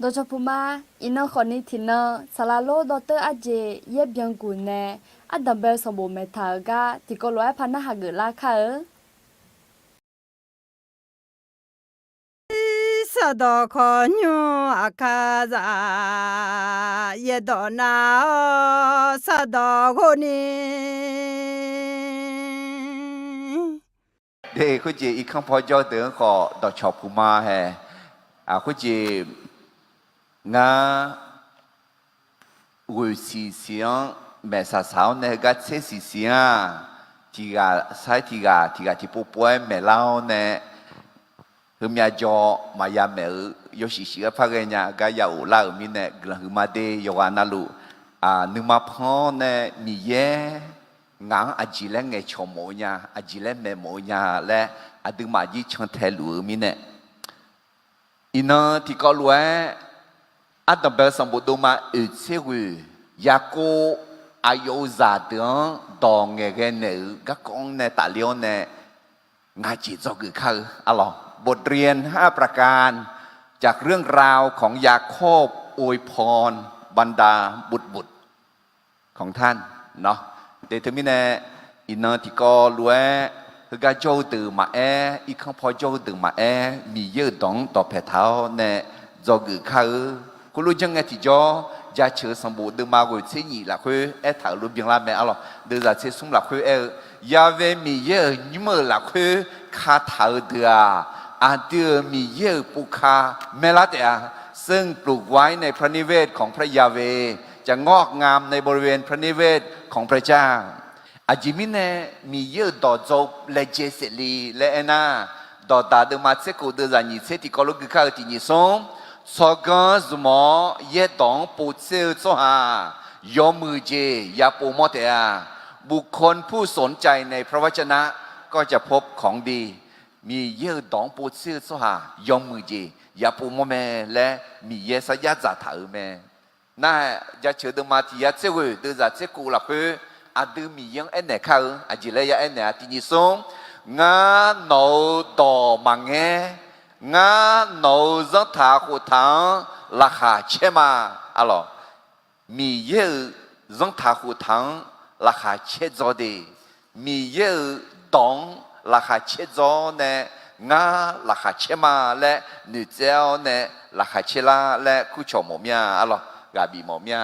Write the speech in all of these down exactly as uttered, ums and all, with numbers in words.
Dawqcawq puq ma. Iqnan khawfni tiqnan saqlaq lor dawrteur arjeq yaer byan guq nae ardanqbae-eu sanqbof maeqtaq-euq gar tiqkawv lof-aer par narhaq geuflar kar-eu. Irsaqdawq kawqnymr aqkar zaq, yaerdawq nar-awr saqdawq ghov ni. De, khoerjeq irkanr paw jawr-eu deuq-anr khawf dawqcawq puq ma hae. Khoerjeq ngar ghoeq siqsiq-anr maeqsaq saq-awr nae heugar tser siqsiq-anr, tiq ghaq sar-aer tiq ghaq, tiq ghaq tiqpov pov-aer maeqlar-awr nae, heumyav jaw maqya maeq-eu yawshuif shuif-aer par ghae nya gar ya of lar-euq mirnae guiqlanq huiqma de. Yawqghaq navluf nuima pan-awr nae Miqyaer ngaq-anr aqjeq laer ngaeqcawq mawf-eu nya, aqjeq laer maeq mawf-eu nya laer aqduimaf jir cantae luf-eu mirnae, iqnan tiqkawv lof-aer ardanqbae-eu sanqbof dovma oeq tser ghoeq Yaqkov aqyawf-euq zaqdeuq-anr dawq ngaeqghae naeq-euq garkawv-anr nae tafler-awr nae ngaq jeq dzawgeuf kar-eu arlawq. บทเรียนห้าประการ จากเรื่องราวของยาโคบ อวยพรบรรดาบุตรๆ ของท่าน Nawr, de teumirnae iqnan tiqkawv lof-aer heugar jawr-eu deuq maqaer, irkanr paw jawr-eu deuq maqaer, Miqyaer-euq dawq-anr dawqpae taq-awr nae dzawgeuf kar-eu. Khoerlof janr ngae tiqjawr, Jaceuq-eu sanqbof deuvma ghoeq tser nyif lafkhoer aertaq-euq lof byanlar mae arlawq. Deuvzaq tser smr lafkhoer aer-eu, Ya've Miqyaer-euq nymr-euq lafkhoer kataq-eu deuq-aq, aqdui-euq Miqyaer-euq povka maerlar taef-a. ซึ่งปลูกไว้ในพระนิเวศของพระยาเวห์ จะงอกงามในบริเวณพระนิเวศของพระเจ้า Aqjeq mirnae Miqyaer-euq dawq dzaw-eu laejae saef le laer aernar, Dawqdaq deuvma tser kof deuvzaq nyiq tser tiqkawv lof gui kar-eu tiq nyiq smr, tsawrganr zmq-awr yaerdawq-anr povtser-eu tsawrhaq yawmuiq jeq yapov mawr taef-a. บุคคลผู้สนใจในพระวจนะก็จะพบของดี Miqyaer-euq dawq-anr povtser-eu tsawrhaq yawmuiq jeq yapov mawr mae laer Miqyaer sarjax dzaqtaq-euq mae. Nar-aq, Jaceuq deuvma tiq yar tser ghoeq deuvzaq tser kof lafkhoer aqdui Miqyaer-anr aernaeq kar-eu aqjeq laer ya aernaeq-a. Tiq nyiq smr, Ngar nawq-euq dawq maqngaer. Ngar nawq-euq zanrtaq khoftaq-anr laqkhaq caer ma. Arlawq, Miqyaer-euq zanrtaq khoftaq-anr laqkhaq caer dzaw de. Miqyaer-euq dawq-anr laqkhaq caer dzaw-awr nae, ngar laqkhaq caer ma laer noeqtsaev-awr nae laqkhaq caer lar laer kurcawq mawf mir-a. Arlawq, ghaq bif mawf mir-a.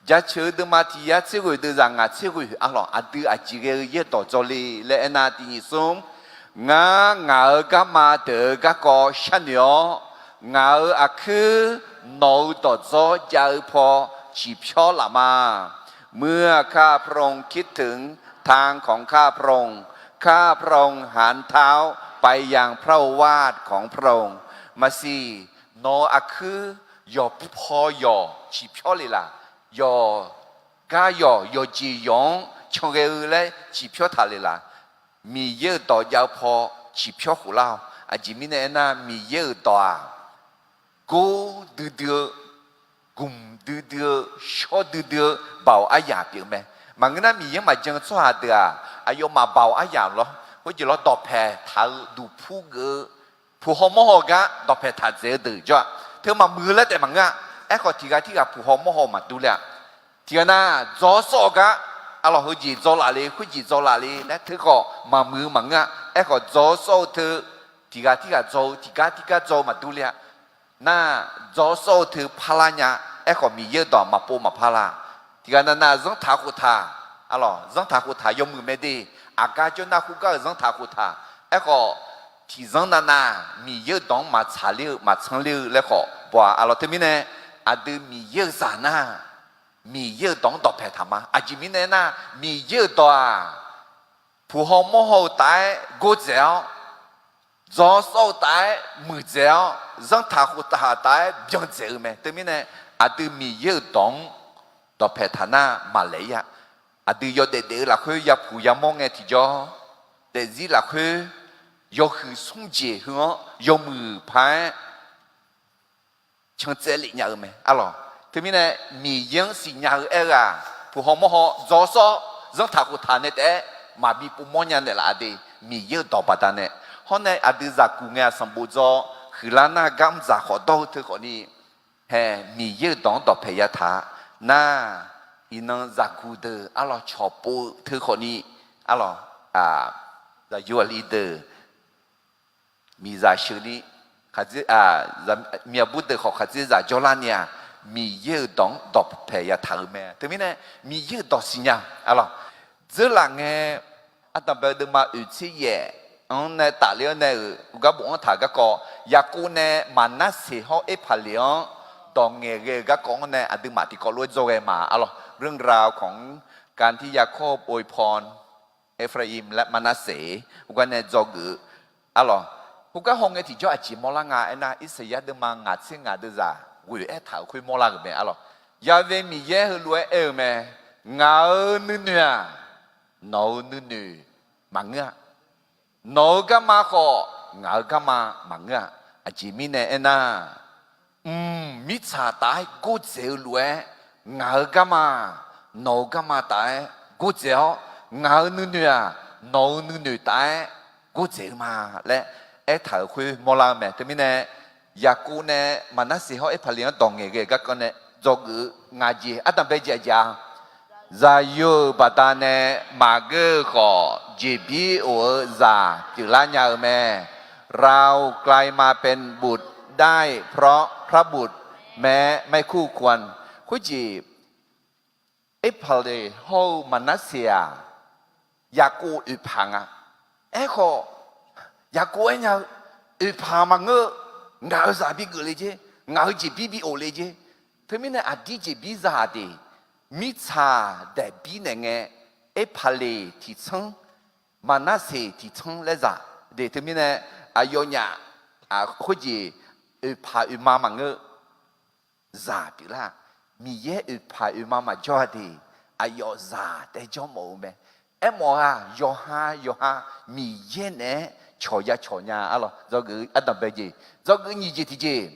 Jaceuq-eu deuvma tiq yar tser ghoeq deuvzaq ngaq tser ghoeq arlawq, aqdui aqjeq ghae-eu yaerdawq dzaw le laer aernar, tiq nyiq smr, Ngar ngaq-euq garma deuq-eu garkawv sharnoeq-awr, ngaq-euq aqkuir nawq-euq dawqdzawr jav-eu paw ciqpyawr laf ma. เมื่อข้าพระองค์คิดถึงทางของข้าพระองค์ ข้าพระองค์หันเท้าไปยังพระโอวาทของพระองค์ Maqsiq, nawq-euq aqkuir yawqpaw yawq ciqpyawr le laf. Yawq gar yawq, yawqjeq yawq-anr canghae-eu laer ciqpyawr taq le laf. Miqyaer-euq dawq jav-eu paw ciqpyawr khof lar-awq. Aqjeq mirnae aernar, Miqyaer-euq dawq-aq, gor duidui-eu, gmq duidui-eu, shawr duidui-eu, baoq aryaq pyeuf mae. Maqngeur nar, Miqyaer maqjan-eu tsawrhaq deuq-aq, aqyawfmaf baoq aryaq lawr, khoerjeq lawr dawqpaeq taq-eu duqpur geuf-eu, puq haw mawr haw gar dawqpaeq taq dzaeq-eu deuq jawr-aq, teu maqmuiq-eu laer taef maqngeur-a. Aerkhawf, tiq ghaq tirghaq puq haw mawr haw maqdur le-a. Tiq ghaq nar, dzawr sawr-eu gar, arlawq, heujeq dzaw laf le, khoerjeq dzaw laf le laer teu khawf maqmuiq-eu maqngeur-a. Aerkhawf, dzawr sawr-eu teu, tiq ghaq tirghaq dzaw-eu, tiq gar tirgar dzaw-eu maqdur le-a. Nar, dzawr sawr-eu teu parlar nya. Aerkhawf, Miqyaer-euq dawq maqpov maqpar la. Tiq ghaq nav nav zanrtaq khoftaq, arlawq, zanrtaq khoftaq yawmuiq mae de. Aqgar jawrnar khoergar-euq zanrtaq khoftaq. Aerkhawf, tiqzanr nav nav Miqyaer-euq dawq-anr maqtsaq ler-eu, maqtsanr ler-eu laer khawf baw-a. Arlawq, teumirnae aqdui Miqyaer-euq zaq nar, Miqyaer-euq dawq-anr dawqpaeq taq ma. Aqjeq mirnae aernar, Miqyaer-euq dawq-aq, puq haw mawr haw-eu taf-aer gordzaeq-awr, dzawr sawr-eu taf-aer muiqdzaeq-awr, zanrtaq khoftaq taf-aer byandzaeq-eu mae. Teumirnae, aqdui Miqyaer-euq dawq-anr dawqpaeq taq nar maqlaeq ir-a. Aqdui yawdaef daef-eu lafkhoer yapuq yamawr ngae tiqjawr, daefzir lafkhoer yawhuiq smr jeq heu-anr yawmuiq paq-aer cantsaev lef nya-eu mae, arlawq. Teumirnae, Miqyaer-anr siqnya-eu aer-eu-aq, puq haw mawr haw, dzawr sawr, zanrtaq khoftaq nae taef-aer maqbi povmawr nya naeqlaf-a de. Miqyaer-euq dawq baqdanae. Hawr nae aqdui zaqguq ngae-aq, sanqbof dzaw huiqlar nar, garmr dzaq khawf dawr-eu teu khawfni, hae Miqyaer-euq dawq-anr dawqpae yataq-a nar, iqnan zaqguq deuq arlawq cawqpov-eu teu khawfni, arlawq, zaqyo aqli deuq miqzaq sheuqni, myaqbur deuq khawf khaqdzerzaq jawrlarni-aq, Miqyaer-euq dawq-anr dawqpae yataq-euq mae. Teumirnae Miqyaer-euq dawq siqnya, arlawq, dzeurlaf ngae, ardanqbae deuvma oeq tser yaef-anr nae tafler-awr nae-euq uqgar bofanr taq-euq garkawv, Yaqkov nae Maqnarseq hawr Erpaqleq-anr dawq ngaeqghae-euq garkawv-anr nae aqduimaf tiqkawv lof-aer dzawghae ma, arlawq, เรื่องราวของการที่ยาโคบอวยพร Efraim และ Manasseh, heugar nae dzawgeuf-eu, arlawq, heugar hawngae tiqjawr aqjeq mawrlar nga aernar, Irsaqyar deuvma ngaq tser ngaq deuvzaq ghoeq aertaq-euq khoer mawrlar-euq mae, arlawq. Ya've Miqyaer heulof-aer aer-eu mae, Ngaq-euq nuinoeq-aq, nawq-euq nuinoeq maqngeur-a. Nawq-euq garma khawf, ngaq-euq garma maqngeur-a. Aqjeq mirnae aernar, mq, mirtsaq taf-aer gordzaeq-eu lof-aer, ngaq-euq garma, nawq-euq garma taf-aer gordzaeq-awr, ngaq-euq nuinoeq-aq, nawq-euq nuinoeq taf-aer gordzaeq-eu ma laer aertaq-euq khoer mawrlar-eu mae. Teumirnae, Yaqkov nae Maqnarseq hawr Erpaqleq-anr dawq ngaeqghae-euq garkawv nae dzawgeuf-eu ngaq jeq ardanqbae jeq aqjeq-a, zaqyo-euq baqdanae maqgeur-eu khawf, jeqbir of-eu zaq pyeuflar nya-eu mae. เรากลายมาเป็นบุตรได้เพราะพระบุตรแม้ไม่คู่ควร Khoerjeq Erpaqleq hawr-eu Maqnarseq-aq, Yaqkov oeqpaq nga. Aerkhawf, Yaqkov aernya-eu, oeqpaq maqngeur-eu, ngaq-euq zaq bigeuf le jer, ngaq-euq jeqbir bi of le jer. Teumirnae aqdir jeqbir za-aq de, mirtsaq daeqbir naeq ngae, Erpaqleq tiqtsanr, Maqnarseq tiqtsanr laer zaq de. Teumirnae aqyawfnyaf khoerjeq oeqpaq oeqma maqngeur-eu zaq pyeuflar. Miqyaer oeqpaq oeqma maqjawr-a de, aqyawf zaq taef jawr mawf-eu mae. Aermawf-aq, yawqha yawqha Miqyaer naeq-aer cawq ya cawq nya, arlawq, dzawgeuf ardanqbae jeq, dzawgeuf nyiq jeq tiqjeq,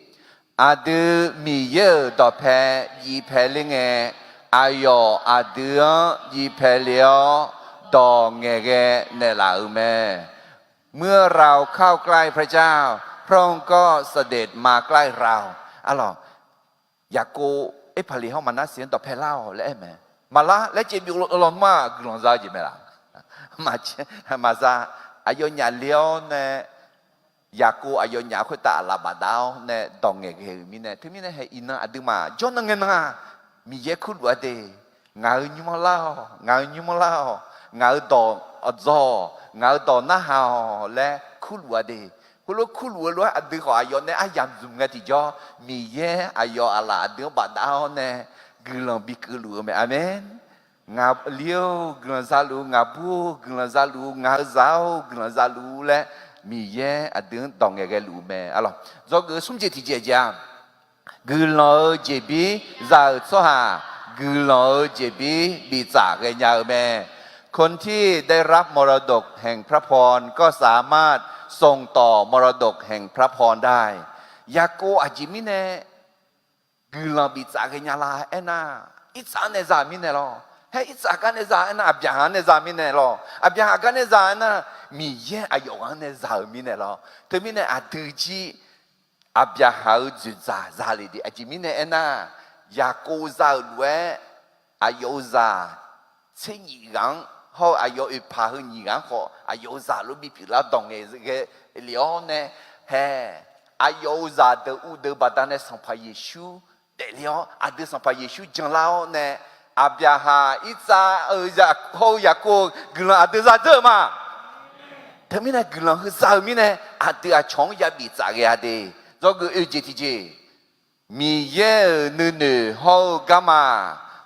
aqdui Miqyaer-euq dawqpae jiv paeler ngae, aqyawf aqdui-anr jiv paeler-awr dawq ngaeqghae naeqlaf-euq mae. เมื่อเราเข้าใกล้พระเจ้า พระองค์ก็เสด็จมาใกล้เรา Arlawq, Yaqkov Erpaqleq hawr Maqnarseq-anr dawqpae lar-awq laer aer mae. Maqlar laer caev byov lawnmr-aq guiqlanq za-eu jeq mae laq? Maqza. Aqyawfnyaf le-awr nae, Yaqkov aqyawfnyaf khoertav aqlaf bafdav-awr nae dawq ngaeqghae-euq mirnae, teumirnae hae iqnan aqduimaf jawrnan ngae nan-aq, Miqyaer kurluf-a de. Ngaq-euq nymr-anr lar-awq, ngaq-euq nymr-anr lar-awq, ngaq-euq dawq aqdzawq-awq, ngaq-euq dawq narhaq-awq laer kurluf-a de. Heulof kurluf-eu lof-aer aqdui khawf aqyawf nae aryamq zmq ngae tiqjawr, Miqyaer aqyawf aqlaf aqdui-anr bafdav-awr nae guiqlanq bikeuv luf-eu mae. Aqmeq. Ngaqli-or guiqlanq zaluf-ur, ngaqbur-or guiqlanq zaluf-ur, ngaq-euq zaq-or guiqlanq zaluf-ur laer, Miqyaer aqdui-anr dawq ngaeqghae luf-eu mae, arlawq. Dzawgeuf smr jeq tiqjeq jeq-aq, guiqlanq-eu jeqbir za-euq tsawrhaq, guiqlanq-eu jeqbir biftsaf ghaenya-eu mae. คนที่ได้รับมรดกแห่งพระพรก็สามารถส่งต่อมรดกแห่งพระพรได้ Yaqkov aqjeq mirnae guiqlanq biftsaf ghaenya la aernar, Irtsav-anr nae za-euq mirnae lawr. Haer Irtsav gar nae za aernar, Aqbyaqhaq-anr nae za-eu mirnae lawr. Aqbyaqhaq gar nae za aernar, Miqyaer aqyawf ghaq-anr nae za-euq mirnae lawr. Teumirnae aqdui jir Aqbyaqhaq-euq dzoeqdzaq za le de. Aqjeq mirnae aernar, Yaqkov za-euq lof-aer aqyawf-euq zaq tser nyif ghaq-anr hawr-eu aqyawf oeqpaq heu nyiq ghaq-anr khawf, aqyawf-euq zaq lof bipyeuf lar dawq ngaeqghae lef-awr nae, hae, aqyawf-euq zaqdeuq uvdeuq baqdanae Sanqpaq Yeqsur daefle-awr, aqdui Sanqpaq Yeqsur janlar-awr nae, Aqbyaqhaq, Irtsav-euq zaq hawr-eu Yaqkov-euq guiqlanq aqdui za dzeur-eu ma. Teumirnae guiqlanq heu za-eu mirnae, aqdui aqcawq-anr yabif tsaf ghae-a de. Dzawgeuf oe jeq tiqjeq, Miqyaer-euq nuinoeq hawr-eu garma,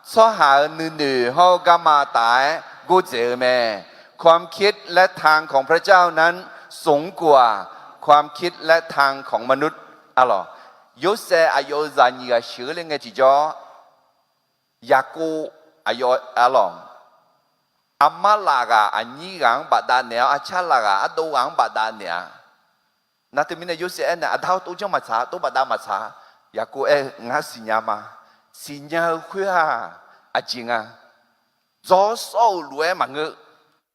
tsawrhaq-euq nuinoeq hawr-eu garma taf-aer gordzaeq-eu mae. ความคิดและทางของพระเจ้านั้นสูงกว่าความคิดและทางของมนุษย์ Arlawq, Yorsaev aqyawf-euq zaq nyiq ghaq sheuq-eu le ngae tiqjawr, Yaqkov aqyawf, arlawq, aqma laf ghaq aqnyir ghaq-anr bafdav naeq-awr, aqcar laf ghaq ardov ghaq-anr bafdav naeq-a. Nar teumirnae Yorsaev aernaeq, Aqda-awr, tov janr maqtsaq, tov bafdav maqtsaq. Yaqkov aer-eu, Ngar siqnya ma. Siqnya-eu khoer-aq, aqjeq nga. Dzawr sawr-euq lof-aer maqngeur,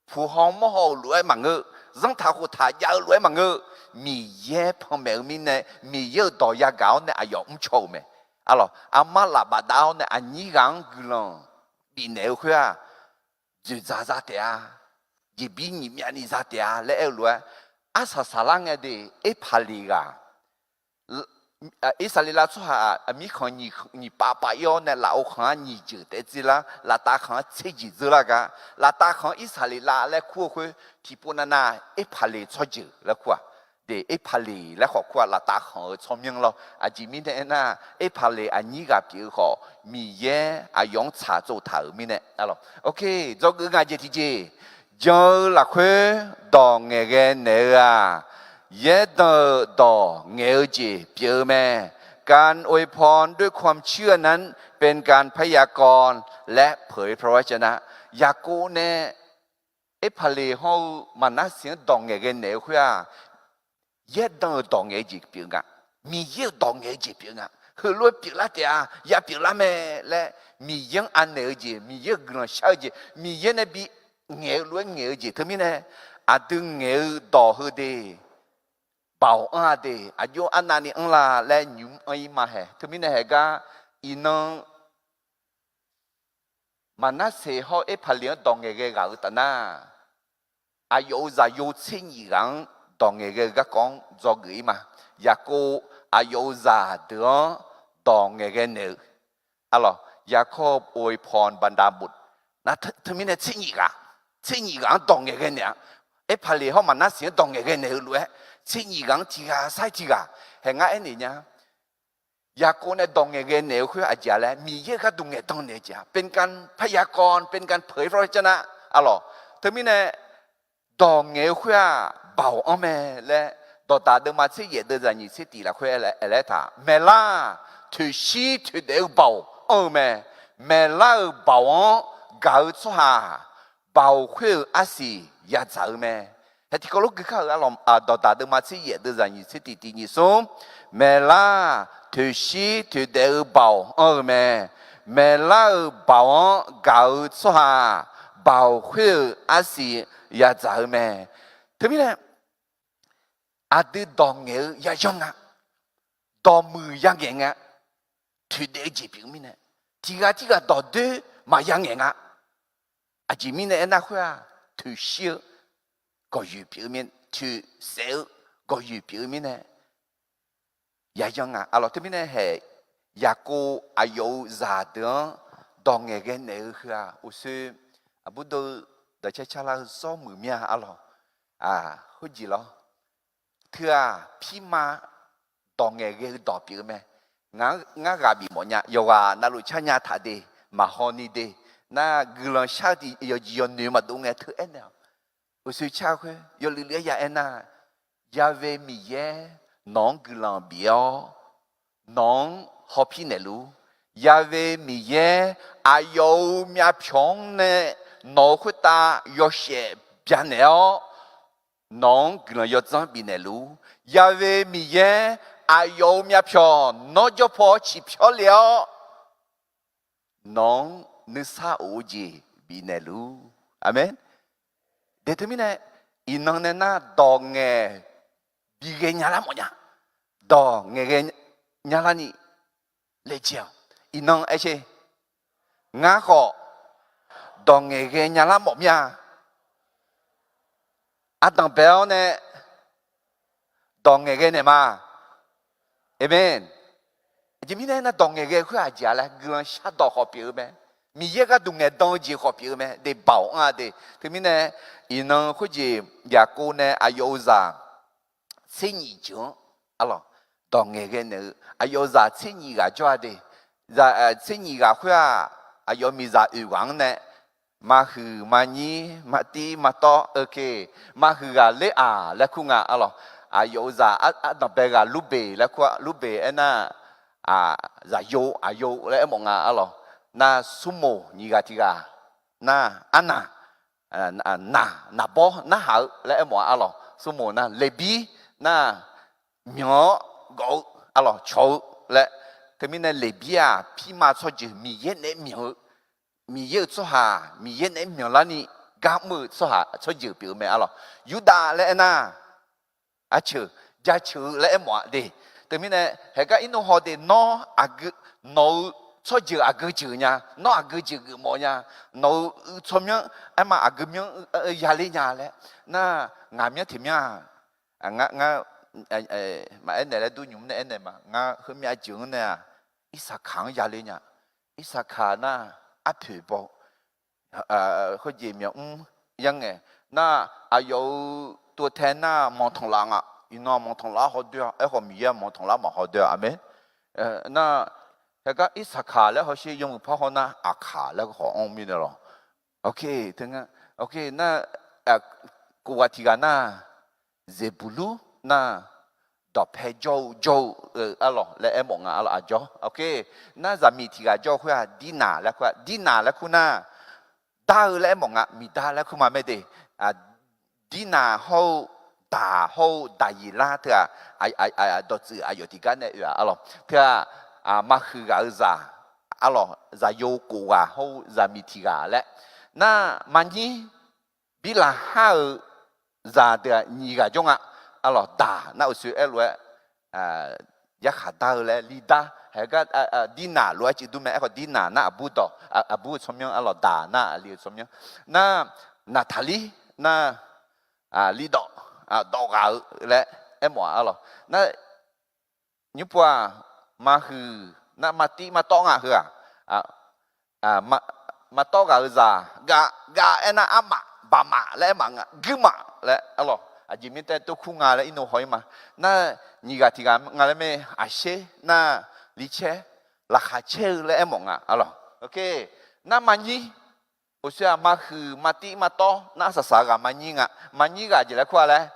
puq haw mawr haw-euq lof-aer maqngeur, zanrtaq khoftaq jav-eu lof-aer maqngeur, Miqyaer panmaeq-eu mirnae, Miqyaer-euq dawq yagaq-awr nae aqyawf mrcaw-euq mae. Arlawq, aqma laf bafdav-awr nae aqnyir ghaq-anr guiqlanq bifnaeq-eu khoer-aq, dzoeqdzaq za taef-a, jeqbir nyiq myavni za taef-a laer aer-eu lof-aer, arsaq saqlar ngae de, Erpaqleq ghaq, Irsaqleqlav tsawrhaq mirkhanq nyiq pav pav ir-awr nae lafov khanq-anr nyiq jeuq taef-aer dzerlar, laftav khanq-anr tser jeq dzeur lar gar, laftav khanq-anr Irsaqleqlav laer kur-eu khoer tiqpov navnav Erpaqleq tsawrjeuq laer kur-aq, de Erpaqleq laer khawf kur-aq, laftav khanq-euq tsawrmyanr lawr. Aqjeq mirnae aernar, Erpaqleq aqnyir ghaq pyeuf-eu khawf, Miqyaer aqyawf-anr tsaq tsov taq-euq mirnae, arlawq, ok, dzawgeuf nga jeq tiqjeq, jan-eu lafkhoer dawq ngaeqghae naeq-eu-aq, yaerdanq-euq dawq ngaeq-eu jeq pyeuf-eu mae. การอวยพรด้วยความเชื่อนั้นเป็นการพยากรณ์และเผยพระวจนะ Yaqkov nae Erpaqleq hawr-eu Maqnarseq-anr dawq ngaeqghae naeq-eu khoer-aq, yaerdanq-euq dawq ngaeq-eu jeq pyeuf nga. Miqyaer-euq dawq ngaeq-eu jeq pyeuf nga. Heulof-aer pyeuflar taef-a, ya pyeuflar mae laer, Miqyaer-anr anaeq-eu jeq, Miqyaer-euq guiqlanq shar-eu jeq, Miqyaer nae bi ngaeq-eu lof-aer ngaeq-eu jeq teumirnae, aqdui ngaeq-eu dawq heu de, Baoq anr-a de, aqjox arnavni anr la laer nymq-mr anr-ir ma hae. Teumirnae haegar, iqnan Maqnarseq hawr Erpaqleq-anr dawq ngaeqghae ghaq-eu taf nar, aqyawf-euq zaqyo tser nyif ghaq-anr dawq ngaeqghae-eu garkawv-anr dzawgeuf-ir ma. Yaqkov aqyawf-euq zaqdeuq-anr dawq ngaeqghae naeq-eu, arlawq, ยาโคบอวยพรบรรดาบุตร teumirnae tser nyif ghaq, tser nyif ghaq-anr dawq ngaeqghae naeq-a. Erpaqleq hawr Maqnarseq-anr dawq ngaeqghae naeq-eu lof-aer, tser nyif ghaq-anr tiq ghaq sar-ir tiq ghaq, haeq ngar aernaeq nya. Yaqkov nae dawq ngaeqghae naeq-eu khoer aqjeq-a laer, Miqyaer-euq gharduq ngaeqdan naeq-eu jeq-a, เป็นการพยากรณ์ เป็นการเผยพระวจนะ arlawq. Teumirnae dawq ngaeq-eu khoer-aq, Baoq anr mae laer, Dawqdaq deuvma tser yaef deuv zaqnyiq tser tiq lafkhoer aer laer taq, maeqlar-aq, toeqshir toeqdaef-eu Baoq anr-eu mae. Maeqlar-euq Baoq-anr gaq-eu tsawrhaq, Baoq khoer-euq arsiq yadzaq-eu mae. Hae tiqkawv lof gui kar-euq, Dawqdaq deuvma tser yaef deuv zaqnyiq tser tiq tiq nyiq smr, maeqlar-aq, toeqshir toeqdaef-eu Baoq anr-eu mae. Maeqlar-euq Baoq-anr gaq-eu tsawrhaq, Baoq khoer-euq arsiq yadzaq-eu mae. Teumirnae aqdui dawq ngaeq-eu yayanr nga, dawqmuiq yangaeq nga, toeqdaef-eu jeq pyeuf-eu mirnae, tiq ghaq tirghaq dawqdoer maqya ngaeq nga. Aqjeq mirnae aernar khoer-aq, toeqshir-eu gawqyoeq pyeuf-eu mirnae, toeqsaef-eu gawqyoeq pyeuf-eu mirnae, yayanr nga, arlawq. Teumirnae haeq, Yaqkov aqyawf-euq zaqdeuq-anr dawq ngaeqghae naeq-eu heu-aq, uqshoe aqbur deuv dawqcae carlar-eu zawr muiq mir-a, arlawq. Khoerjeq lawr, teu-aq, pirma dawq ngaeqghae-eu dawq pyeuf-eu mae. Ngaq-anr ngar ghaq bif mawf nya, yawqghaq navluf car nya taq de, maqhaw ni de, nar guiqlanq shar-eu tiq yawqjeq yawqnoeq maqdov ngae teu aernaeq-awq. Uqshoe car khoer yawluiv luiv-aer ya aernar, Yahweh Miqyaer nawq-anr guiqlanq bif-awr, nawq-anr hawpir naeqluf-ur. Yahweh Miqyaer aqyawf-euq myavpyawq-anr nae nawq-euq khoertav yawshaef byanaeq-awr, nawq-anr guiqlanq yawdzanr bifnaeq luf-ur. Yahweh Miqyaer aqyawf-euq myavpyawq nawr jawr paw-awr ciqpyawr le-awr, nawq-anr nuisar of-eu jeq bifnaeq luf-ur. Aqmeq. De teumirnae, iqnan nae nar dawq ngaeq bighae nyalar mawfnya. Dawq ngaeqghae nyalarni laejae-awq. Iqnan aer sher. Ngar khawf dawq ngaeqghae nyalar mawf mir-a. Ardanq bae-awr nae dawq ngaeqghae naeq ma. Aqmeq. Aqjeq mirnae aernar, dawq ngaeqghae khoer aqjeq-a laer guiqlanq shardawq khawf pyeuf-eu mae. Miqyaer gharduq ngaeqdan-eu jeq khawf pyeuf-eu mae. De Baoq anr-a de. Teumirnae iqnan khoerjeq Yaqkov nae aqyawf-euq zaq tser nyif jeuq-anr, arlawq, dawq ngaeqghae naeq-eu aqyawf zaq tser nyif ghaq jawr-a de. Tser nyif ghaq khoer-aq, aqyawf miqzaq oeq ghaq-anr nae maqhuiq maqnyir maqtiv maqtawv, maqhuiq ghaq ler-aq laer kur nga, arlawq. Aqyawf-euq zaq ardanqbae ghaq Lurbeq laer kur-a. Lurbeq aernar, zaqyo aqyo laer aermawf nga, arlawq. Nar Smrmoq nyiq ghaq tiq ghaq, nar Arnaq, naq, naqbawr narhaq-eu laer aermawf-a, arlawq. Smrmoq nar Leqbir nar myanq-awr gawf-eu, arlawq, cawq-eu laer. Teumirnae Leqbir-aq, pirma tsawrjeuq Miqyaer naeq-aer myanq-eu, Miqyaer-euq tsawrhaq, Miqyaer naeq-aer myanqlarni gar mr-eu tsawrhaq tsawrjeuq pyeuf-eu mae, arlawq. Yurdav laer aernar, arceuq, jaceuq-eu laer aermawf-a de. Teumirnae haeqgar irnov haw de, nawr aqgeu nawq-eu tsawrjeuq aqgeu jeuq nya, nawr aqgeu jeq geufmawf nya, nawq-eu tsawrmyanr aerma aqgeu myanr-eu yaler nya laer. Nar, ngaq myanr tiq myanr-aq, ngar, ngar maqaer naeq laer dur nymq nae aernaeq ma. Ngar heumyav jeuq-anr nae-aq, Irsaqkaq-anr yaler nya. Irsaqkaq nar, arpoeq baw khoerjeq myawq mr yar ngae, nar, aqyawf-euq tov tae nar manqtanqlav nga. Iqnan manqtanqlav hawdoer-a. Aerkhawf Miqyaer manqtanqlav maqhawdoer-a. Aqmeq. Nar, haegar Irsaqkaq laer hawsher, yawmuiq par haw nar Aqkaq laer khawf anr-eu mirnae lawq. Oke, teu nga. Oke, nar, kof ghaq tiq ghaq nar, Zeqbuqlur nar, dawqpae jawr-eu jawr-eu arlawq laer aermawf nga arlawq. Aqjawr, oke, nar zaqmiq tiq ghaq jawr-eu khoer-aq, Dirnaq laer kur-a. Dirnaq laer kur nar, dar-eu laer aermawf nga, miqdar laer kur ma mae de. Dirnaq hawr-eu, daq hawr-eu, Daqyeqlar teu-aq, dawqtsuif aqyawf tiqgar nae oe-aq arlawq. Teu-aq, maqhuiq ghaq-eu zaq arlawq, zaqyo kof ghaq hawr-eu zaqmiq tiq ghaq laer. Nar, maqnyir Birlaqhar-euq zaqdeuq-aq nyiq ghaq jawr nga. Arlawq, daq nar uqshoe aerlof-aer, yarkhaq dar-eu laer lidar. Haegar, Dirnaq lof-aer cuif dur mae. Aerkhawf Dirnaq nar aqbur dawq, aqbur-eu tsawrmyanr arlawq, daq nar aqli-eu tsawrmyanr. Nar, Naqtaqlir nar, lidawf, dawf ghaq-eu laer aermawf-a arlawq. Nar, nymrpov-aq, maqhuiq nar mativ matawv nga heu-aq, matawv ghaq-eu zaq, gav, gav aernar armaf, baqmaf laer aermaf nga, guirmaf laer arlawq. Aqjeq mirnae tae tov kur nga laer irnov haw-ir ma. Nar, nyiq ghaq tiq ghaq nga laer mae. Aqsher nar, licaer, laqkhaq caer-eu laer aermawf nga arlawq. Oke, nar maqnyir, uqshoe-aq maqhuiq mativ matawv nar arsaq saq-eu ghaq maqnyir nga. Maqnyir ghaq jeq laer kur-a laer,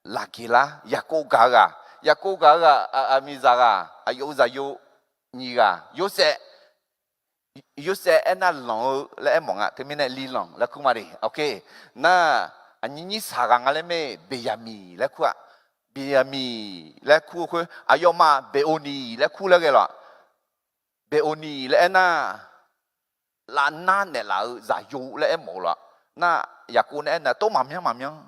Laqgeqlar, Yaqkov gaq-eu ghaq, Yaqkov gaq-eu ghaq, aqmiqzaq ghaq, aqyawf-euq zaqyo nyiq ghaq, Yorsaev, Yorsaev aernar lanq-eu laer aermawf nga. Teumirnae Lilanq laer kur ma de. Oke, nar, aqnyir nyir saq ghaq nga laer mae. Beqyaqmiq laer kur-a. Beqyaqmiq laer kur-eu khoer aqyawfmaf Beqoqniq laer kur laer ghae lawq. Beqoqniq laer aernar, lavnar naeqlaf-eu zaqyo laer aermawf-eu lawq. Nar, Yaqkov nae aernar tov maqmyanr maqmyanr.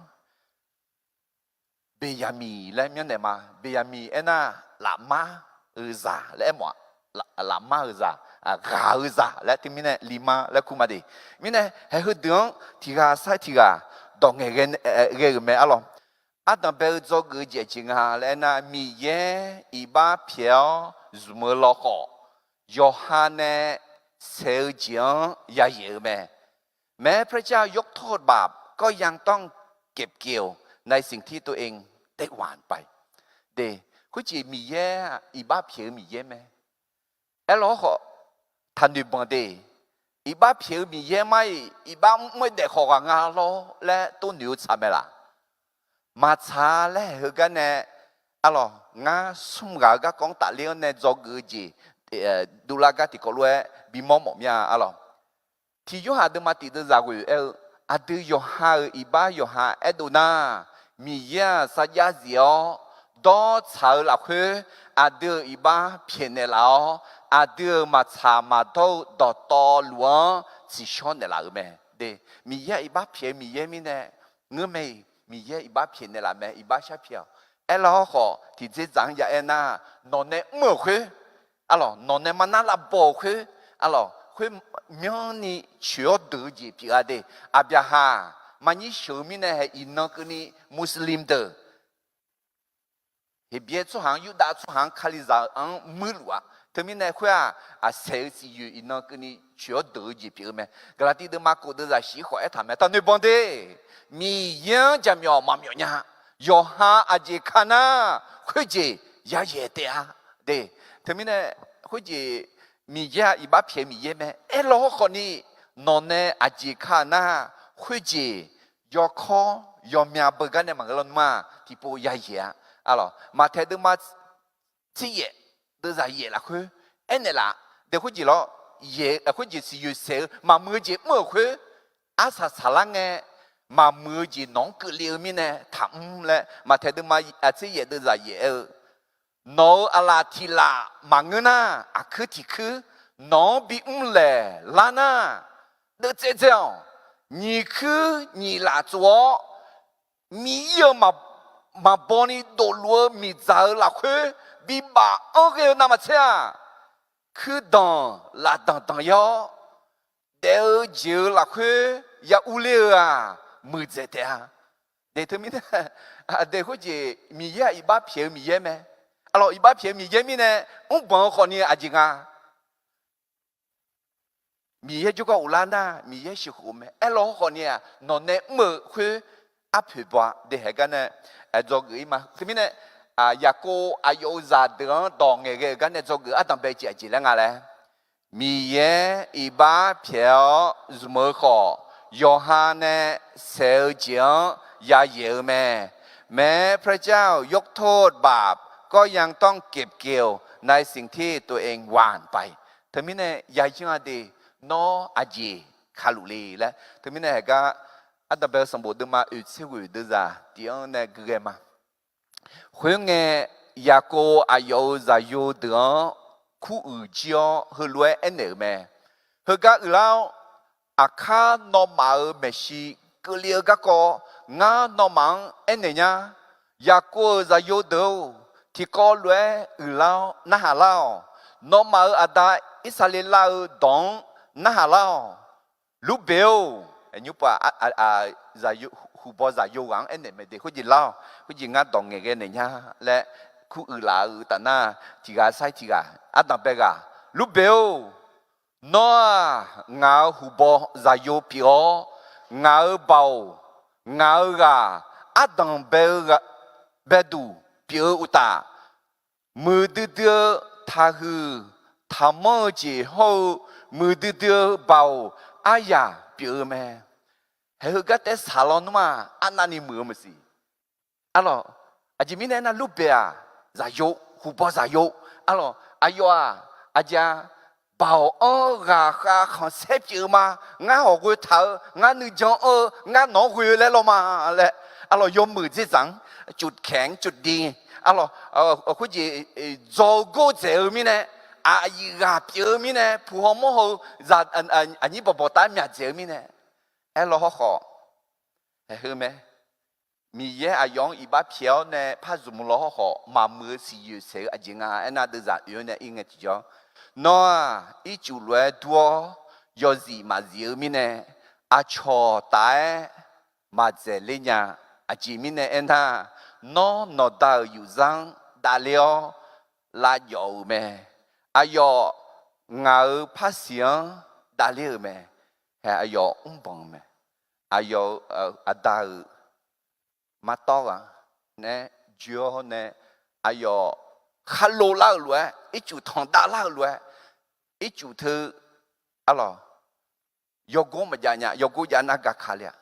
Beqyaqmiq laer myanrnaeq ma. Beqyaqmiq aernar, lafmar-eu zaq laer aermawf-a. Lafmar-eu zaq, ghaq-eu zaq laer teumirnae Limar laer kur ma de. Mirnae haeq heudeuq-anr tiq ghaq sar tiq ghaq dawq ngaeqghae-euq mae arlawq. Ardanq bae-eu dzawgeuf-eu jeq aqjeq nga laer aernar, Miqyaer iqbax pyaeq-awr zmq-eu lawkhawf, yawqha nae saeq-eu jeq-anr yayaeq-eu mae. แม้พระเจ้ายกโทษบาป ก็ยังต้องเก็บเกี่ยวในสิ่งที่ตัวเองได้หว่านไป de. Khoerjeq Miqyaer iqbax pyaeq-eu Miqyaer mae. Aerlawr khawf, taqnoeq banq de. Iqbax pyaeq-eu Miqyaer mar-iq, iqbax mr-aer daef khawf ghaq nga lawr laer tov noeq-eu tsaq mae laq? Maqtsaq laer haeq heugar nae, arlawq, ngar smr ghaq-eu garkawv-anr tafler-anr nae dzawgeuf-eu jeq dovlar gar tiqkawv lof-aer bimawr mawf mir-a arlawq. Tiq Yorhaq deuvma tiq deuvzaq ghoeq aer-eu, aqdui yawqha-euq iqbax yawqha aerdov nar, Miqyaer-aq sarjax zif-awr dawrtsaq-eu lafkhoer, aqdui-euq iqbax pyaeqnaeq laf-awr, aqdui-euq maqtsaq maqdawr-eu dawqtawvluf-anr tsiqshawr naeqlaf-euq mae. De, Miqyaer-aq iqbax pyaeq-eu Miqyaer mirnae, ngeur mae-iq Miqyaer iqbax pyaeqnaeq laf mae, iqbax shar pyaeq-awq. Aerlar-awr khawf, tiqdzerdzaq-anr ya aer nar, nawq nae mr-euq khoer, arlawq, nawq nae marnar lavbaw-euq khoer, arlawq, khoer myanrni coeq-awr deuq-eu jeq pyeuf-a de. Aqbyaqhaq maqnyir sheuq-eu mirnae hae iqnan keuvni Muslim deuq, Heqbyaer tsawrhaq-anr, Yurdav tsawrhaq-anr, Kalizaq-anr muirluf-a. Teumirnae khoer-aq, aqsaeq-eu siqyoeq iqnan keuvni coeq-awr deuq-eu jeq pyeuf-eu mae. Gaqlaqtiv deuvma kof deuvzaq shif khawf aertaq mae, taqnoeq banq de. Miqyaer-anr jaqmyawf maqmyawf nya. Yawqha aqjeq ka nar, khoerjeq yayaeq taef-a de. Teumirnae khoerjeq Miqyaer-aq iqbax pyaeq-eu Miqyaer mae. Aerlawr khawfni, nawq nae aqjeq ka nar, khoerjeq yawkawr yawmya beugar nae maqngeur lawr nmr-aq, tiqpov yayaeq-a. Arlawq, Maqtaeq deuvma tser yaef deuvzaq yaef lafkhoer aernaeq laf. De khoerjeq lawr, yaeq khoerjeq siqyoeq saeq-eu maqmuiq-eu jeq mr-euq khoer, arsaq saqlar ngae, maqmuiq-eu jeq nawq-anr keuvle-eu mirnae taqmr laer Maqtaeq deuvma tser yaef deuvzaq yaef aer-eu, nawq-euq aqlaf tiq laf maqngeur nar, aqkuir tiq kuir nawq-anr bimr laeq lar nar, deuvtsaev dzae-awq. Nyiq kuir nyiq laf tsov-awr, Miqyaer-euq maqbaw ni dofluf-eu miqdzaq-eu lafkhoer bibaf anr ghae-eu navmaqtser-aq, kuirdanq lafdanq danq-ir-awr, daef-eu jeq-euq lafkhoer ya urler-eu-aq, muiqdzaeq taef-a. Daeq teumirnae, daeq khoerjeq Miqyaer-aq iqbax pyaeq-eu Miqyaer mae. Arlawq, iqbax pyaeq-eu Miqyaer mirnae, mrbanq-eu khawfni aqjeq nga. Miqyaer jawrgar ghoflar nar, Miqyaer sheuqkhof-eu mae. Aerlawq hawkhawfni-aq, nawq nae mr-euq khoer arpoeq baw-a. Daeq haeq gar nae dzawgeuf-ir ma. Teumirnae, Yaqkov aqyawf-euq zaqdeuq-anr dawq ngaeqghae-euq gar nae dzawgeuf ardanq bae jeq aqjeq laer nga laer, Miqyaer iqbax pyaeq-awr zmq-eu khawf, yawqha nae saeq-eu jeq-anr yayaeq-eu mae. แม้พระเจ้ายกโทษบาป ก็ยังต้องเก็บเกี่ยวในสิ่งที่ตัวเองหว่านไป Teumirnae yayanr-a de, nawr aqjeq kaluf le laer. Teumirnae haeq gar, ardanq bae-eu sanqbof deuvma oeq tser ghoeq deuvzaq tiq-anr nae guighae ma. Khoerngae, Yaqkov aqyawf-euq zaqyo deuq-anr kuruiq jir-awr heulof-aer aernaeq-euq mae. Heugar uiqlar-awr, aqkar nawmaf-euq maeqshi keuvle-eu garkawv ngar nawmaf-anr aernaeq nya. Yaqkov-euq zaqyo deuq-or, tiqkawv lof-aer uiqlar-awr narhaq lar-awq. Nawmaf-euq aqda Irsaqleqlav-euq dawq-anr narhaq lar-awq. Lurbeq-or, nymr pov-aq, huqbaw zaqyo ghaq-anr aernaeq mae de, khoerjeq lar-awq, khoerjeq ngar dawq ngaeqghae naeq nya laer, kuruiq laf-eu taf nar, tiq ghaq sair tiq ghaq, ardanq bae ghaq, Lurbeq-or, nawr-aq, ngaq-euq huqbaw zaqyo pyeuf-awr, ngaq-euq baoq, ngaq-euq ghaq, ardanq bae-eu baeduq pyeuf-eu uqtaf, muiqdui dui-eu taqhuiq taqmanr-eu jeq hawr-eu, muiqdui dui-eu baoq aryaq pyeuf-eu mae. Haeq heugar taef saqlaw nmr-aq, arnavni muiq-eu maqsiq. Arlawq, aqjeq mirnae aernar, Lurbeq-aq, zaqyo, huqbaw zaqyo. Arlawq, aqyawf-aq, aqjeq-a, baoq anr-eu ghaqkhav khanqsaer pyeuf-eu ma. Ngar hawq ghoe taq-eu, ngar nuijan anr-eu, ngar nawq-anr ghoe-eu laer law ma laer, arlawq, yawmuiq dzerdzaq-anr, cufkaeq-anr cufdi, arlawq, khoerjeq dzaw-eu gordzaeq-eu mirnae, aqyuif ghaq pyeuf-eu mirnae, puq haw mawr haw-eu, aqnyir bawqbawq taf-aer myaq dzaeq-eu mirnae, aerlaw hawkhawf, haeq heu mae. Miqyaer aqyawf-anr iqbax pyaeq-awr nae par zmq law hawkhawf, maqmuiq-eu siqyoeq saeq-eu aqjeq nga aernar, deuvzaq oe-awr nae ir ngae tiqjawr, nawr-aq, ircuf lof-aer dur-awr yawzif maqzif-eu mirnae, aqcawq taf-aer maqdzaeq ler nya. Aqjeq mirnae aernar, nawr nawqda-euq yufzar-anr davler-awr lavjawf-euq mae. Aqyawf ngaq-euq parsiq-anr davler-euq mae. Hae, aqyawf mrbanq-eu mae. Aqyawf-euq aqda-euq martawr ghaq nae joe-awr nae, aqyawf kharlov lar-euq lof-aer, ircuf tanqdav lar-euq lof-aer, ircuf teu, arlawq, yawgor maqjav nya, yawgor jav nar gaka le-a.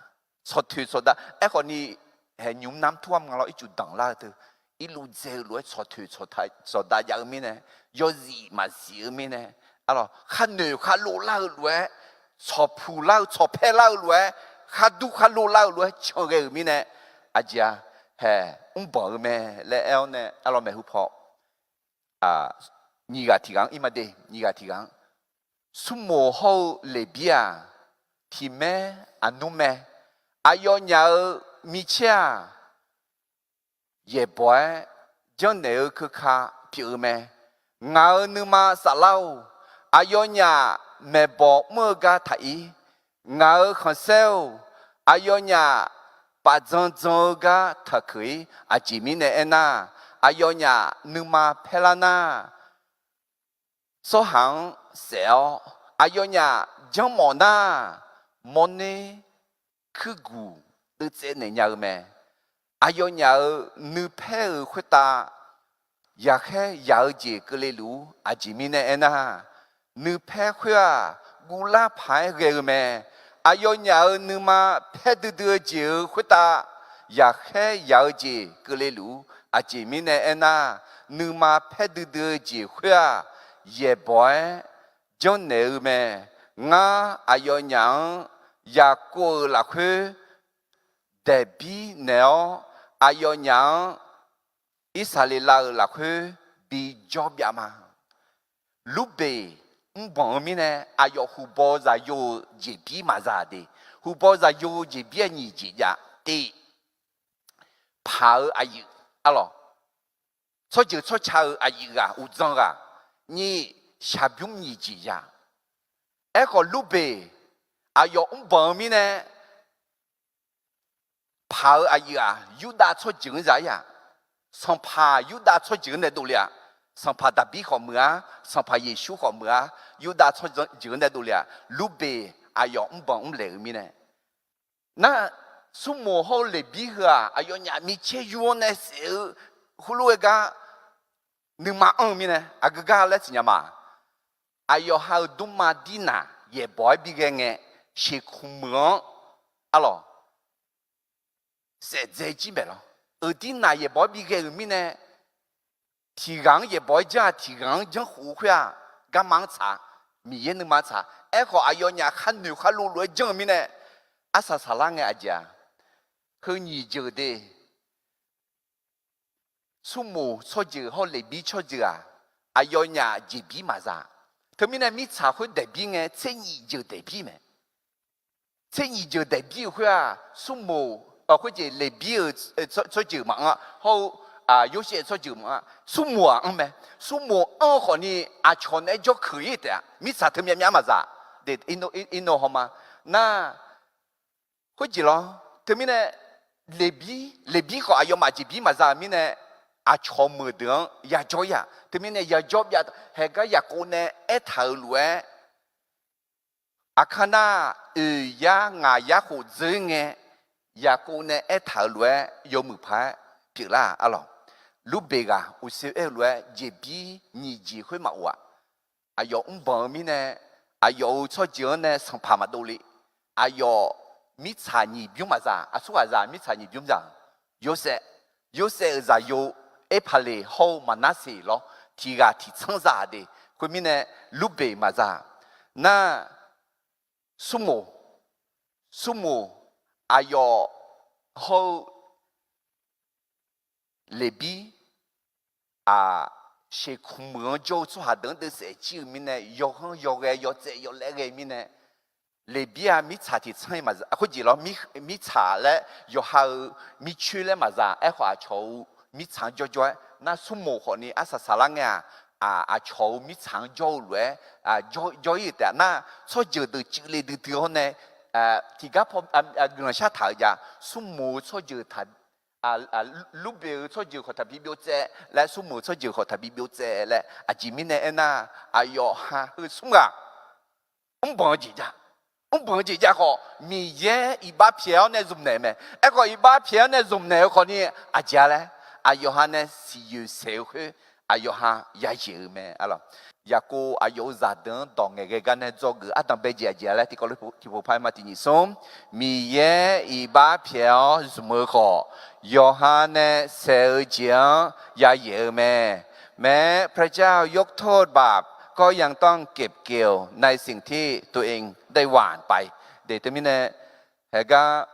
Tsawqtoeq tsawqdav, aerkhawfni, hae, nymq mr nar mr tur-a mq nga lawr, ircuf danq lar-eu teu, irluv dzae-eu lof-aer tsawqtoeq tsawqdav jav-eu mirnae, yawzif maqzif-eu mirnae, arlawq, kharnoeq kharlov lar-eu lof-aer, tsawqpuq lar-eu tsawqpaer lar-eu lof-aer, khardur kharlov lar-eu lof-aer can ghae-euq mirnae, aqjeq-a, hae, mrbanq-eu mae laer aer-awr nae, arlawq, maeqhu paw nyiq ghaq tiq ghaq-anr ir ma de, nyiq ghaq tiq ghaq-anr. Smrmoq hawr-eu Leqbir-aq, tiq maer aqnmr mae. Aqyawfnyaf-euq micaer-aq, yaeqbawq-aer janrnaeq-eu keuka pyeuf-eu mae. Ngaq-euq nuima saflar-or, aqyawfnyaf maeqbawq mr-eu gar taq-ir. Ngaq-euq khanqsaer-or, aqyawfnyaf paf dzan dzan-eu gar taqkeuq-ir. Aqjeq mirnae aernar, aqyawfnyaf nuima paerlar nar, tsawrhaq-anr saef-awr, aqyawfnyaf janrmawf nar, mawrner kuirguq deuvtsaev naeq nya-eu mae. Aqyawfnyaf-euq nuipaer-euq khoertav yaqkhaer yaq-eu jeq keuvle luf-ur. Aqjeq mirnae aernar, nuipaer khoer-aq, guvlar paq-aer ghae-eu mae. Aqyawfnyaf-euq nuima paer duidui-eu jeq-euq khoertav yaqkhaer yaq-eu jeq keuvle luf-ur. Aqjeq mirnae aernar, nuima paer duidui-eu jeq khoer-aq, yaeqbawq-aer janrnaeq-eu mae. Ngar aqyawfnyaf-anr Yaqkov-euq lafkhoer daeqbir naeq-awr, aqyawfnyaf-anr Irsaqleqlav-euq lafkhoer bijawr byav ma. Lurbeq mrbanq-eu mirnae, aqyawf huqbaw zaqyo-euq jeqbir maqza de. Huqbaw zaqyo-eu jeqbir-aq nyiq jeq jav te. Paq-eu aqyuif, arlawq, tsawrjeuq tsawrca-euq aqyuif ghaq uqdzan ghaq, nyiq, shaqbymr nyiq jeq ya. Aerkhawf, Lurbeq aqyawf mrbanq-eu mirnae, paq-eu aqyuif-aq, Yurdav tsawrjeuq-anr za-ir-aq, sanqpaq Yurdav tsawrjeuq-anr nae dovle-aq, sanqpaq Daqbir khawf meuq-ar, sanqpaq Yeqsur khawf meuq-ar, Yurdav tsawrjeuq-anr nae dovle-aq, Lurbeq aqyawf mrbanq mrlaeq-eu mirnae, nar, Smrmoq hawr-eu Leqbir heu-aq, aqyawfnyaf micaer yur-anr nae saef-eu heulof-aer gar nuima anr-eu mirnae, aqgeu gar laer siqnya ma. Aqyawf ha-euq dmrma Dirnaq yaeqbawq-aer bighae ngae, sheuqkmq meuq-anr, arlawq, saef dzae jir maeq lawr. Euq Dirnaq yaeqbawq-aer bighae-euq mirnae, tiq ghaq-anr yaeqbawq-aer janr-aq, tiq ghaq-anr janrkhof-eu khoer-aq, garma-anr tsaq, Miqyaer nuima tsaq. Aerkhawf, aqyawfnyaf khar noeq khar lov lof-aer janr-eu mirnae, arsaq saqlar ngae aqjeq-aq, heu nyiq jeuq de, Smrmoq tsawrjeuq hawr Leqbir tsawrjeuq-aq, aqyawfnyaf jeqbir maqza. Teumirnae mirtsaq khoer daeqbir ngae, tser nyiq jeuq daeqbir mae. Tser nyiq jeuq daeqbir-euq khoer-aq, Smrmoq, khoerjeq Leqbir-euq tsawrjeuq maqanr-a, hawr-eu Yorsaev tsawrjeuq maqanr-a, Smrmoq-aq anr mae. Smrmoq anr-eu khawfni aqcawq naeq-aer jawrkeuq-ir taef-a. Mirtsaq teu myavmyav maqza. Irnov hawma nar, khoerjeq lawr. Teumirnae Leqbir, Leqbir khawf aqyawfmaf jeqbir maqza-euq mirnae, aqcawq meuq deuq-anr yajawr-ir-aq. Teumirnae yajawr byav, haeqgar Yaqkov nae aertaq-euq lof-aer, aqkar nar, oeq yar ngaq yar khof dzeur ngae, Yaqkov nae aertaq-euq lof-aer yawmuiq paq-aer pyeuflar-aq, arlawq. Lurbeq ghaq uqshoe aer-eu lof-aer jeqbir nyiq jeq khoer maqof-aq. Aqyawf mrbanq-eu mirnae, aqyawf-euq tsawrjeuq-anr nae sanqpaq maqdov le. Aqyawf mirtsaq nyiq bymr maqza. Aqsurghaq za mirtsaq nyiq bymr za-eu, Yorsaev, Yorsaev-euq zaqyo Erpaqleq hawr-eu Maqnarseq lawr, tiq ghaq tiq tsanr za-aq de. Khoermirnae, Lurbeq maqza. Nar, Smrmoq, Smrmoq aqyawf hawr-eu Leqbir, aq, sheuqkmq meuq-anr jawr-eu tsawrhaq deuq-anr deuvsaef jir-eu mirnae, yawghanr yawghae yawtsaev yawlaer ghae mirnae, Leqbir-aq mirtsaq tiq tsanr-ir maqza. Khoerjeq lawr, mirtsaq laer yawqha-euq mircoer laer maqza. Aerkhawf, aqcawq-euq mirtsaq-anr jawrjawr-aer nar, Smrmoq khawfni arsaq saqlar ngae-aq, aqcawq-euq mirtsaq-anr jawr-eu lof-aer jawr-ir-euq taef-a. Nar, tsawrjeuq deuq cuivle duidui-awr nae tiqgar paw guiqlanq shar taq-euq jav. Smrmoq-eu tsawrjeuq taq, Lurbeq-eu tsawrjeuq khawf taqbi byovtsaev laer, Smrmoq-eu tsawrjeuq khawf taqbi byovtsaev laer. Aqjeq mirnae aernar, aqyawf ha heu smr ghaq mrbanq-eu jeq jav. Mrbanq-eu jeq jav khawf, Miqyaer iqbax pyaeq-awr nae zmqnaeq-eu mae. Aerkhawf, iqbax pyaeq-awr nae zmqnaeq-eu khawfni aqjeq-a laer, aqyawf ha nae siqyoeq saeq-eu khoer, aqyawf ha yayaeq-eu mae, arlawq. Yaqkov aqyawf-euq zaqdeuq-anr dawq ngaeqghae gar nae dzawgeuf ardanq bae jeq aqjeq-a laer tiqkawv lof tiqpov par-aer ma tiq nyiq smr. Miqyaer iqbax pyaeq-awr zmq-eu khawf, yawqha nae saeq-eu jeq-anr yayaeq-eu mae. แม้พระเจ้ายกโทษบาป ก็ยังต้องเก็บเกี่ยวในสิ่งที่ตัวเองได้หว่านไป Teumirnae, haeqgar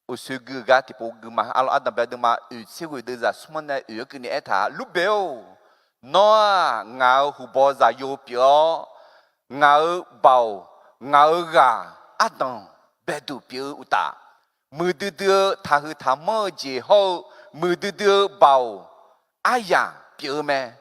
uqshoe gui-eu gar tiqpov gui ma. Arlawq, ardanq bae deuvma oeq tser ghoeq deuvzaq smr-anr nae oeq-anr keuvni aertaq-a, Lurbeq-or, nawr-aq ngaq-euq huqbaw zaqyo pyeuf-awr, ngaq-euq baoq, ngaq-euq ghaq ardanq baeduq pyeuf-eu uqtaf, muiqdui dui-eu taqhuiq taqmanr-eu jeq hawr-eu, muiqdui dui-eu baoq aryaq pyeuf-eu mae.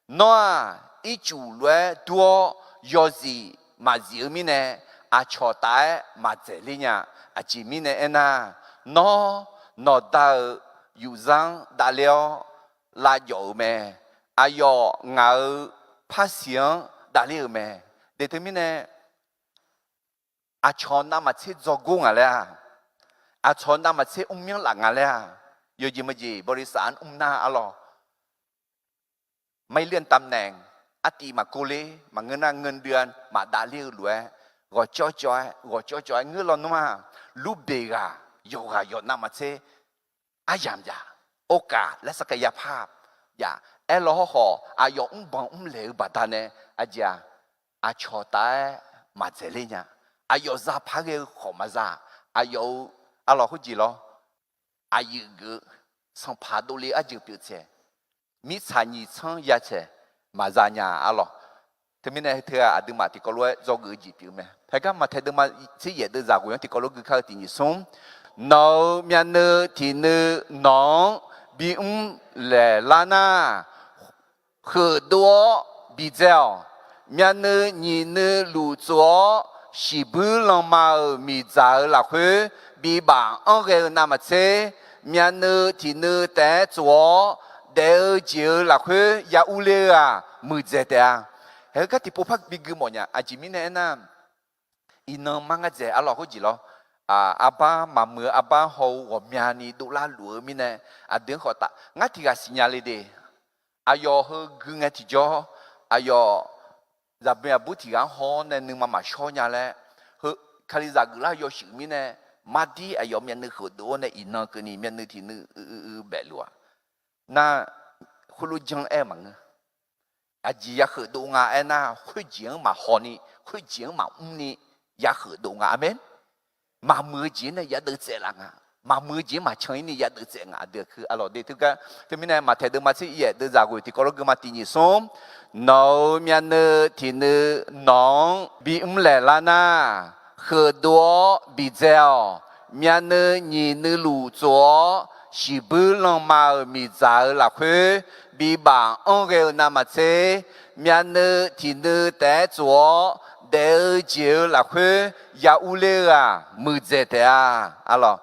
Nawr-aq, ircuf lof-aer dur-awr yawzif maqzif-eu mirnae, aqcawq taf-aer maqdzaeq ler nya. Aqjeq mirnae aernar, nawr nawqda-euq yufzar-anr davler-awr lavjawf-eu mae. Aqyawf ngaq-euq parsiq-anr davler-euq mae. Deuq teumirnae, aqcawq navmaqtser dzawgor ngaq laer-aq, aqcawq navmaqtser mrmyanr laf nga laer-aq, yawjeq meujeq bawrisaf-anr mr nar, arlawq, ไม่เลื่อนตำแหน่ง artiv maqkor ler, maqngeur nar เงินเดือน maqdav ler-eu lof-aer, ghawqcawv cawv-aer, ghawqcawv cawv-aer ngeur lawnmr ma. Lurbeq ghaq yawqghaq yawq navmaqtser aryamq yaf, โอกาส laer sarkar yapar yaf. Aerlaw hawrkhawf, aqyawf mrbanq mrlaeq-eu baqdanae aqjeq-aq, aqcawq taf-aer maqdzaeq ler nya. Aqyawf zapar ghae-eu khawf maqza. Aqyawf-euq, arlawq, khoerjeq lawr, aqyuif geuf-eu sanqpaq dovle-eu arjeuq pyeuf tsaeq, mirtsaq nyiq tsanr ya tsaeq maqza nya, arlawq. Teumirnae heu teu-aq, aqduimaf tiqkawv lof-aer dzawgeuf-eu jeq pyeuf-eu mae. Haeqgar Maqtaeq deuvma tser yaef deuvzaq ghoeq-anr tiqkawv lof gui kar-eu tiq nyiq smr. Nawq-euq myavnuiv tiq nuiv nawq-anr bimr laeqlar nar, heufdov-awr bidzae-awq. Myavnuiv nyiq nuiv luf tsof-awr, shiqbuir lanma-euq miqdzaq-euq lafkhoer bibaf anr ghae-eu navmaqtser, myavnuiv tiq nuiv taef-aer tsof-awr, daef-eu jeq-euq lafkhoer ya urler-eu-aq, muiqdzaeq taef-a. Haeq-eu gar tiqpov par bi gui mawfnya. Aqjeq mirnae aernar, iqnan mar ngar dzaeq arlawq khoerjeq lawr. Arbar maqmuiq-eu arbar haw-eu ghawqmyani dovlar luf-eu mirnae, aqdui-anr khawf taf ngar tiq ghaq siqnya le de. Aqyawf heu gui ngae tiqjawr, aqyawf zaqboeq aqbur tiq ghaq-anr haw-awr nae nuima maqshawr nya laer, heu Kalizaq geuflar yawshuif mirnae, mardir aqyawf myavnuiv kheufdov-awr nae iqnan keuvni myavnuiv tiq nuiv uiv uiv uiv baef luf-aq. Nar, khoerlof janr aer-eu maqngeur. Aqjeq ya kheufdov nga aernar, khoerjeq-anr maqhaw ni, khoerjeq-anr maqmr ni ya kheufdov nga. Aqmeq. Maqmuiq-eu jeq nae ya deuvtsaev laf nga. Maqmuiq-eu jeq maqcan-ir ni ya deuvtsaev nga. Aqdui-aq arlawq de teugar. Teumirnae Maqtaeq deuvma tser yaef deuvzaq ghoeq tiqkawv lof geuma tiq nyiq smr, nawq-euq myavnuiv tiq nuiv nawq-anr bimr laeq lar nar, kheufdov-awr bidzae-awq. Myavnuiv nyiq nuiv luf tsof-awr, shiqbuir lanma-euq miqdzaq-euq lafkhoer bibaf anr ghae-eu navmaqtser, myavnuiv tiq nuiv taef-aer tsof-awr, daef-eu jeq-euq lafkhoer ya urler-eu-aq, muiqdzaeq taef-a. Arlawq,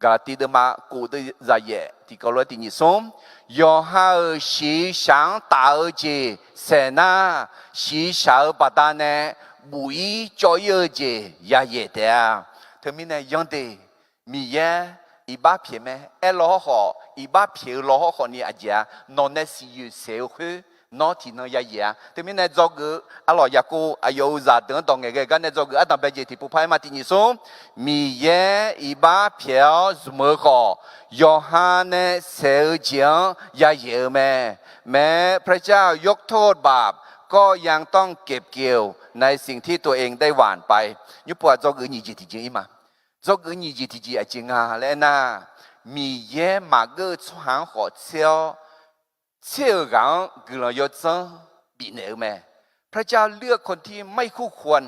Gaqlaqtiv deuvma kof deuvzaq yaef tiqkawv lof-aer tiq nyiq smr, yawqha-euq shiqshaq-anr taf-eu jeq saeq nar, shiqshaq-euq baqdanae buf-ir cawv-ir-eu jeq yayaeq taef-a. Teumirnae yanr de, Miqyaer iqbax pyaeq mae. Aerlaw hawrkhawf iqbax pyaeq-eu law hawrkhawf ni aqjeq-a, nawq nae siqyoeq saeq-eu khoer nawr tiqnan yayaeq-a. Teumirnae dzawgeuf-eu arlawq Yaqkov aqyawf-euq zaqdeuq-anr dawq ngaeqghae gar nae dzawgeuf ardanq bae jeq tiqpov par-aer ma tiq nyiq smr, Miqyaer iqbax pyaeq-awr zmq-eu khawf, yawqha nae saeq-eu jeq-anr yayaeq-eu mae. แม้พระเจ้ายกโทษบาปก็ยังต้องเก็บเกี่ยวในสิ่งที่ตัวเองได้หว่านไป Nymrpov-aq dzawgeuf nyiq jeq tiqjeq-ir ma. Dzawgeuf nyiq jeq tiqjeq aqjeq nga laer aernar, Miqyaer maqgeur-eu tsawrhaq-anr khawf tser-awr, tser-euq ghaq-anr guiqlanq yawdzanr bifnaeq-eu mae. พระเจ้าเลือกคนที่ไม่คู่ควร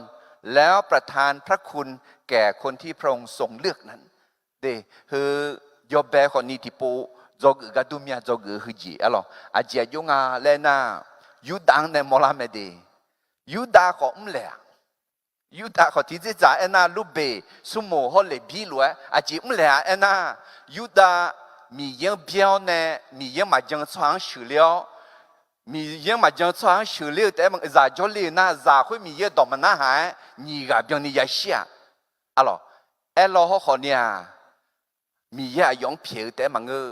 แล้วประทานพระคุณแก่คนที่พระองค์ทรงเลือกนั้น De, heu, yawbae khawfni tiqpov dzawgeuf gar dur mir-a. Dzawgeuf-eu heujeq arlawq aqjeq aqjox nga laer aernar, Yurdav-anr nae mawrlar mae de. Yurdav khawf mrlaeq-aq, Yurdav khawf tiqdzerdzaq aernar, Lurbeq, Smrmuiq hawr Leqbir lof-aer aqjeq mrlaeq-a aernar, Yurdav Miqyaer-anr byaer-awr nae Miqyaer-anr maqjan-eu tsawrhaq-anr sheuqler-awr, Miqyaer-anr maqjan-eu tsawrhaq-anr sheuqler-eu taef-aer maqngeur, zaq jawrle-eu nar zaq khoer Miqyaer-eu dawq maqnar haq-aer nyiq ghaq byanni yashir-aq. Arlawq, aerlaw hawrkhawf ni-aq, Miqyaer aqyawf-anr pyaeq-eu taef-aer maqngeur,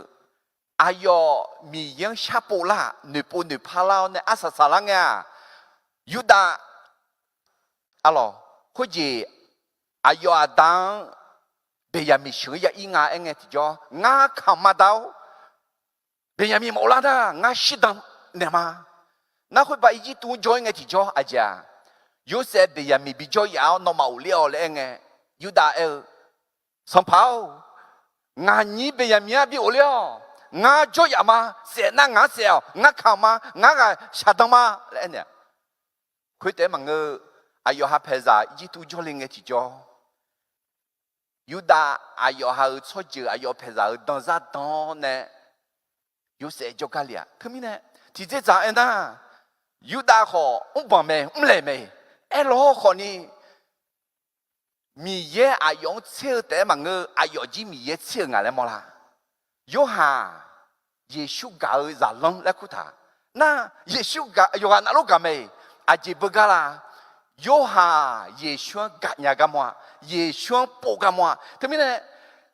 aqyawf Miqyaer-anr sharpov lar-aq, noeqpov noeqpar lar-awr nae arsaq saqlar ngae-aq, Yurdav, arlawq, khoerjeq aqyawf aqda-anr Beqyaqmiq sheuq-anr ya ir nga aer ngae tiqjawr, ngar kamq ma da-or, Beqyaqmiq maqghov lar nar ngar shirdan naeq ma. Nar khoer ba Irjirtuv-anr jawr-ir ngae tiqjawr aqjeq-aq, Yorsaev Beqyaqmiq bijawr yaf-awr nawmaf ghofler-awq laer aer ngae, Yurdav aer-eu, Sanqpaq-or, ngaq nyir Beqyaqmiq-anr bi ghofler-awq. Ngar jawr yaf ma. Saef nar ngaq-anr saef-awq. Ngar kamq ma. Ngar ghaq shaqdan ma laer aer naeq. Khoertaef-aer maqngeur, aqyawf ha paeqzaq Irjirtuv jawrle ngae tiqjawr, Yurdav aqyawf ha-euq tsawrjeuq aqyawf paeqzaq-euq danzar dan-awr nae Yorsaev jawrgar le-aq. Teumirnae tiqdzerdzaq aernar, Yurdav khawf mrbanq mae, mrlaeq mae. Aerlaw hawrkhawf ni, Miqyaer aqyawf-anr tser-eu taef-aer maqngeur, aqyawf jir Miqyaer tser-euq ngaq laer mawrlar. Yorhaq, Yeqsur gaq-eu zaqlanr laer kurtaq. Nar, Yeqsur gaq, yawqghaq navluf gaq mae-iq, aqjeq beugar la? Yorhaq Yeqsur-anr gaqnya gar mawr-a. Yeqsur-anr pov gar mawr-a. Teumirnae,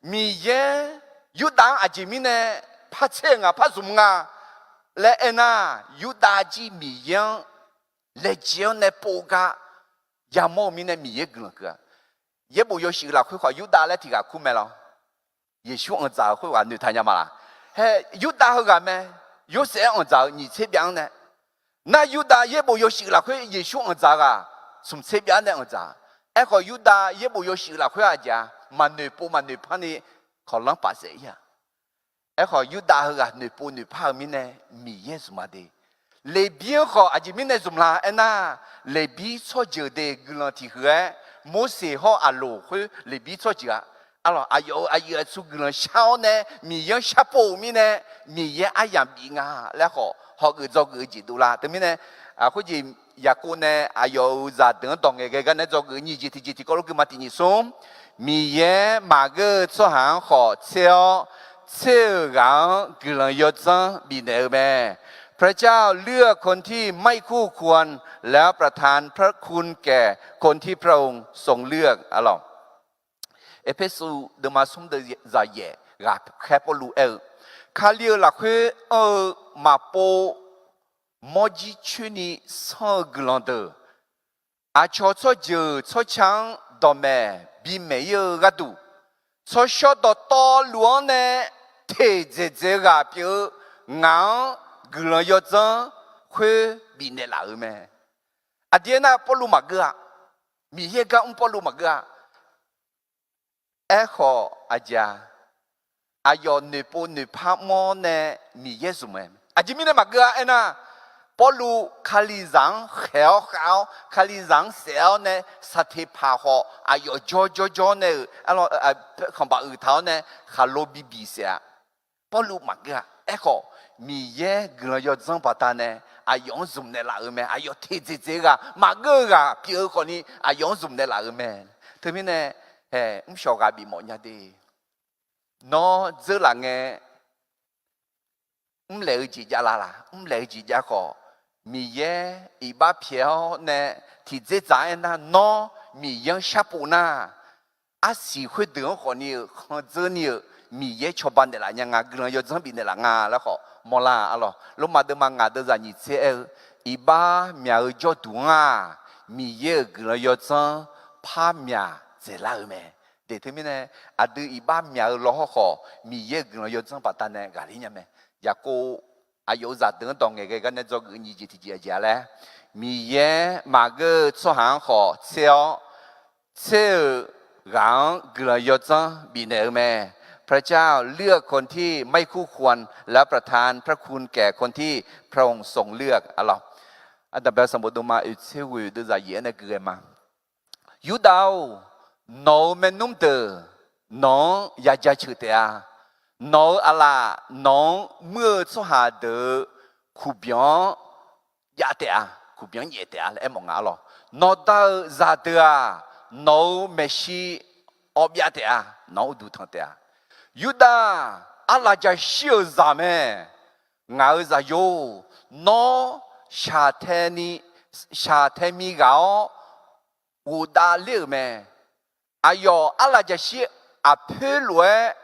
Miqyaer Yurdav-anr aqjeq mirnae par tser-eu nga, par zmq nga laer aernar, Yurdav jir Miqyaer-anr laejae-anr nae pov gar yamawr-eu mirnae Miqyaer guiqlanq keuv-a. Yaerbof yawshuif lafkhoer khawf Yurdav laer tiq ghaq kur mae lawr. Yeqsur anqdzaq-euq khoerghaq noeqtaq nya ma laq? Hae, Yurdav heughaq mae. Yorsaev-anr anqdzaq-euq nyiq tser byav-anr nae, nar Yurdav yaerbof yawshuif lafkhoer Yeqsur anqdzaq-eu ghaq smq tser byav nae anqdzaq. Aerkhawf Yurdav yaerbof yawshuif lafkhoer aqjeq-a, maqnoeq pov maqnoeq par ni kawqlanr paf saef-ir-a. Aerkhawf Yurdav heughaq noeqpov noeqpar-eu mirnae Miqyaer zmq-a de. Leqbir-anr khawf aqjeq mirnae zmq la aernar, Leqbir tsawrjeuq de guiqlanq tiq huiq-aer, Morseq hawr Aqloq khoer Leqbir tsawrjeuq-a. Arlawq, aqyawf-euq aqyuif aqtsu guiqlanq shar-awr nae Miqyaer-anr sharpov-euq mirnae, Miqyaer aryamq bif nga laer khawf hawgeuf dzawgeuf-eu jeq dovlar. Teumirnae, khoerjeq Yaqkov nae aqyawf-euq zaqdeuq-anr dawq ngaeqghae gar nae dzawgeuf-eu nyiq jeq tiqjeq tiqkawv lof gui ma tiq nyiq smr, Miqyaer maqgeur-eu tsawrhaq-anr khawf tser-awr, tser-euq ghaq-anr guiqlanq yawdzanr bifnaeq-eu mae. พระเจ้าเลือกคนที่ไม่คู่ควร แล้วประทานพระคุณแก่คนที่พระองค์ทรงเลือก arlawq. Erpersu deuvma smr deuv zaqyaef ghaqkhaer Pawrluv aer-eu, Kali-euq lafkhoer anr-eu maqpov mawrjir coerni sanr-eu guiqlanq deuq, aqcawq tsawrjeuq tsawrca-anr dawqmaeq bimaeq ir-eu gharduq, tsawrshawr dawqtawvluf-anr nae teqdzaeq dzaeq-eu ghaq pyeuf-eu ngaq-anr guiqlanq yawdzanr khoer bifnaeq laf-euq mae. Aqdui aernar, Pawrluv maqgeur-a. Miqyaer gar mr Pawrluv maqgeur-a. Aerkhawf aqjeq-a, aqyawf noeqpov noeqpar mr-awr nae Miqyaer zmq mae. Aqjeq mirnae maqgeur-a aernar, Pawrluv Kalizaq-anr khaeq-awr khav-awr, Kalizaq-anr saef-awr nae saqteqpaq khawf aqyawf jawr jawr jawr nae-euq, khanqbaq uiq taq-awr nae khaqlo bibiq saef-a. Pawrluv maqgeur-a. Aerkhawf, Miqyaer guiqlanq yawdzanr baqdanae aqyawf-anr zmq naeqlaf-euq mae. Aqyawf teqdzaeq dzaeq-eu ghaq, maqgeur-eu ghaq pyeuf-eu khawfni aqyawf-anr zmq naeqlaf-euq mae. Teumirnae, mrshawq ghaq bifmawf nya de. Nawr dzeurlaf ngae, mrlaeq-eu jeq jav la laq? Mrlaeq-eu jeq jav khawf, Miqyaer iqbax pyaeq-awr nae tiqdzerdzaq aernar, nawr Miqyaer-anr sharpov nar, arsiq khoerdeuq-anr khawfni-euq khanqdzeur ni-euq Miqyaer cawba naeqlaf nya nga, guiqlanq yawdzanr bifnaeq laf nga laer khawf mawrlar-a. Arlawq, Lormav deuvma ngaq deuvzaq nyiq tser aer-eu, iqbax myaq-eu jawrduq-anr-aq, Miqyaer-euq guiqlanq yawdzanr par myaq dzaeqlar-eu mae. De teumirnae, aqdui iqbax myaq-eu lawhawr khawf, Miqyaer-euq guiqlanq yawdzanr baqdanae ghaqler nya mae. Yaqkov aqyawf-euq zaqdeuq-anr dawq ngaeqghae gar nae dzawgeuf nyiq jeq tiqjeq aqjeq-a laer, Miqyaer maqgeur-eu tsawrhaq-anr khawf tser-awr, tser-euq ghaq-anr guiqlanq yawdzanr bifnaeq-eu mae. พระเจ้าเลือกคนที่ไม่คู่ควร แล้วประทานพระคุณแก่คนที่พระองค์ทรงเลือก Arlawq, Aqdaq bae sanqbof deuvma oeq tser ghoeq deuvzaq yaef-aer nae gui ghae ma. Yurdav-or, nawq-euq maernmr deuq nawq-anr ya jaceuq taef-a. Nawq-euq aqlaf nawq-anr muir-eu tsawrhaq deuq-euq kuqbyanq-anr jav taef-a, kuqbyanq-anr nyaef taef-a laer aermawf nga. Arlawq, nawqda-euq zaqdeuq-aq, nawq-euq maeqshi awbyav taef-a, nawq-anr uqduq tanq taef-a. Yurdav, arlaf jaqshir-euq zaq mae. Ngaq-euq zaqyo, nawr shaqtae ni, shaqtae mi ghaq-awr ghofdav ler-euq mae. Aqyawf arlaf jaqshir aqpoer lof-aer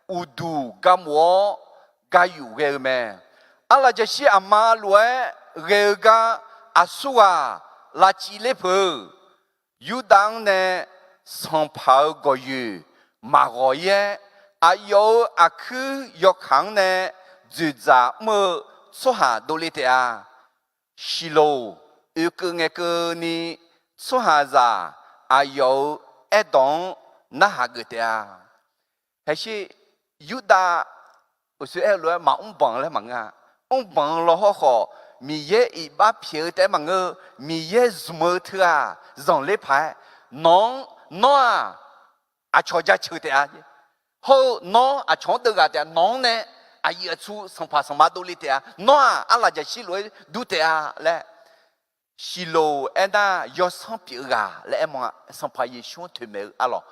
uqduq gamof-awr gayuf ghae-eu mae. Arlaf jaqshir aqma lof-aer ghae-eu gar aqsurghaq lavcif ler peuq-eu, Yurdav-anr nae sanqpaq-euq gawqyoeq maqghawq-ir-aer, aqyawf-euq aqkuir yawkaq-anr nae dzoeqdzaq mr-eu tsawrhaq dovle taef-a. Shiqloq oekeuv ngaekeuvni, tsawrhaqzaq aqyawf-euq aerdawq-anr narhaq geuf taef-a. Haeqshir, Yurdav uqshoe aer-eu lof-aer maqmr banq laer maqngeur-a. Mr banq-eu lawhawr khawf, Miqyaer iqbax pyaeq-eu taef-aer maqngeur-eu, Miqyaer zmq-eu teughaq zanqler paq-aer, nawq-anr, nawr-aq, aqcawq jaceuq taef-a. Hawr-eu nawr aqcawq-anr deuvghaq taef-a, nawq-anr nae aqyuif aqtsu sanqpaq sanqma dovle taef-a, nawr-aq, arlaf jaqshir lof-aer dur taef-a laer. Shiqloq aernar, yawsanr pyeuf-eu ghaq laer aermawf-a. Sanqpaq Yeqsur-anr toeqmaeq-eu arlawq,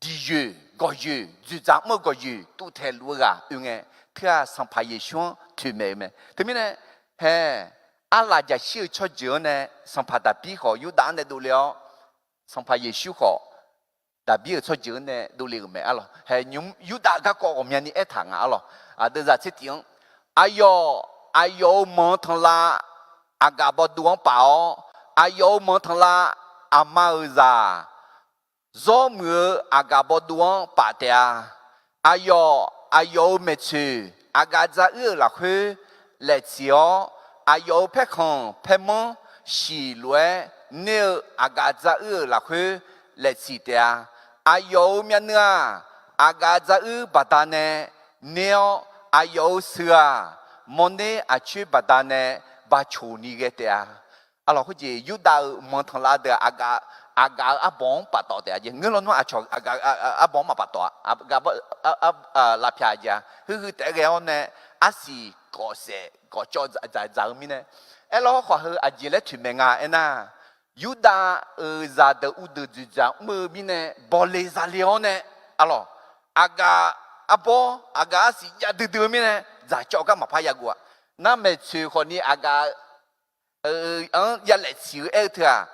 diqyoeq gawqyoeq, dzoeqdzaq mr-eu gawqyoeq tuvtaeq luf-eu ghaq oe ngae, teughaq Sanqpaq Yeqsur-anr toeqmaeq-eu mae. Teumirnae, hae, arlaf jaqshir-eu tsawrjeuq-anr nae Sanqpaq Daqbir khawf Yurdav-anr nae dovle-awr, Sanqpaq Yeqsur khawf Daqbir-euq tsawrjeuq-anr nae dovle-euq mae arlawq. Hae, nymq-mr Yurdav garkawv ghawqmyani aertaq nga arlawq. Aqdui zaq tser tif-anr, aqyawf, aqyawf-euq manq tanqlav aqgaf bawduv-anr paf-awr, aqyawf-euq manq tanqlav aqma-euq zaq zawr muiq-eu aqgaf bawduv-anr paf taef-a. Aqyawf, aqyawf-euq maeqtsoeq aqgaf dzaruir-euq lafkhoer laeqtsiq-awr, aqyawf-euq paerkhanq paermanr shiq lof-aer ner-eu aqgaf dzaruir-euq lafkhoer laeqtsiq taef-a. Aqyawf-euq myavnuiv-aq, aqgaf dzaruir baqdanae ner-awr, aqyawf-euq seuq-aq, mawrner aqcoer baqdanae bacoq ni ghae taef-a. Arlawq, khoerjeq Yurdav-euq manq tanqlav deuq-aq, aqgaf, aqgaf-euq arbawq-anr paftawf taef-a jeq. Ngeur lawnmr aqcawq aqgaf arbawq-anr maqpaftawf-a. Aqgaf lavpyaq jeq-a. Huiqhuiq taef-aer ghae-awr nae, arsiq kawf saef kawf cawv dzaq dzaq-eu mirnae, aerlawr hawrkhawf heu aqjeq laer toeqmaeq nga aernar, Yurdav-euq zaqdeuq uvdeuq dzoeqdzaq mr-eu mirnae bawle zale-awr nae, arlawq, aqgaf arbawr aqgaf arsiq jav duidui-eu mirnae dzaq cawv gar maqpar yageuf-a. Nar maeqtsoeq khawfni aqgaf anr yalaef siq-eu aer-eu teu-aq,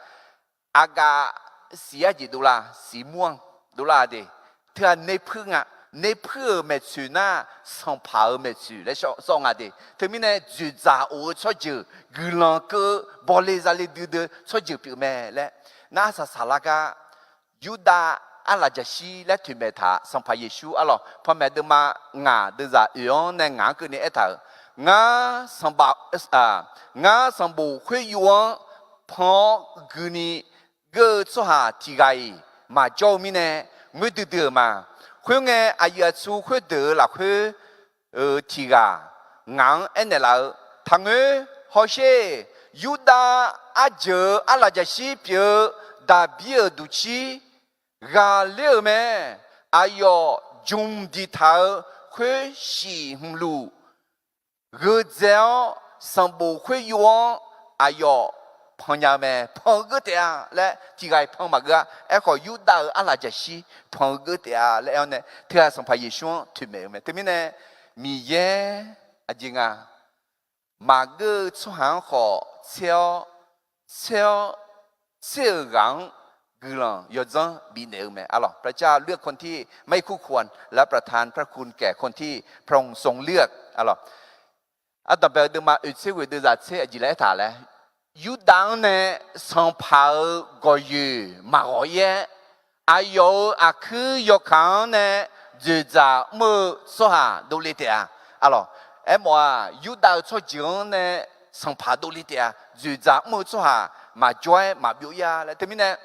aqgaf siq-aer jeq dovlar, siq mur-anr dovlar-a de. Teu-aq, nerpuir nga. Nerpuir-euq maeqtsoeq nar, sanqpaq-euq maeqtsoeq laer sawr nga de. Teumirnae dzoeqdzaq of-eu tsawrjeuq, guiqlanq keuv-eu bawle zale duidui-eu tsawrjeuq pyeuf mae laer nar, arsaq saqlar gar Yurdav arlaqjaqshir laer toeqmaeq taq-a. Sanqpaq Yeqsur arlawq, panmaeq deuvma ngaq deuvzaq oeq-anr nae ngaq-anr keuvni aertaq-euq, Ngar sanqpaq, ngar sanqbof khoeryov-anr pan-awr guini geur-eu tsawrhaq tiq ghaq-iq maqjawr-eu mirnae, ngoer duidui-euq ma. Khoerngae, aqyuif aqtsu khoerdeuq-euq lafkhoer tiq ghaq ngaq-anr aernaeq laf-eu, Taqngoer, hawsher. Yurdav arjeuq-euq arlaqjaqshir pyeuf-eu Daqbir-euq duqcir ghaqler-euq mae. Aqyawf jmq diqtaq-eu khoer shif hmq luf gheudzae-awr, sanqbof khoeryov-anr aqyawf pannya-eu mae. Pan-eu geur taef-a laer tiq ghaq-iq pan maqgeur-a. Aerkhawf, Yurdav-euq arlaqjaqshir pan-eu geur taef-a laer aer-awr nae, teu-aq Sanqpaq Yeqsur-anr toeqmaeq-eu mae. Teumirnae, Miqyaer aqjeq nga maqgeur-eu tsawrhaq-anr khawf tser-awr, tser-awr, tser-euq ghaq-anr guiqlanq yawdzanr bifnaeq-eu mae. Arlawq, พระเจ้าเลือกคนที่ไม่คู่ควร แล้วประทานพระคุณแก่คนที่พระองค์ทรงเลือก arlawq. Ardanqbae-eu deuvma oeq tser ghoeq deuvzaq tser aqjeq laer aertaq laer, Yurdav-anr nae sanqpaq-euq gawqyoeq maqghawq-ir-aer, aqyawf-euq aqkuir yawkaq-anr nae dzoeqdzaq mr-eu tsawrhaq dovle taef-a. Arlawq, aermawf-aq, Yurdav-euq tsawrjeuq-anr nae sanqpaq dovle taef-a. Dzoeqdzaq mr-eu tsawrhaq maqjawr-aer maqbyov-ir-a laer. Teumirnae,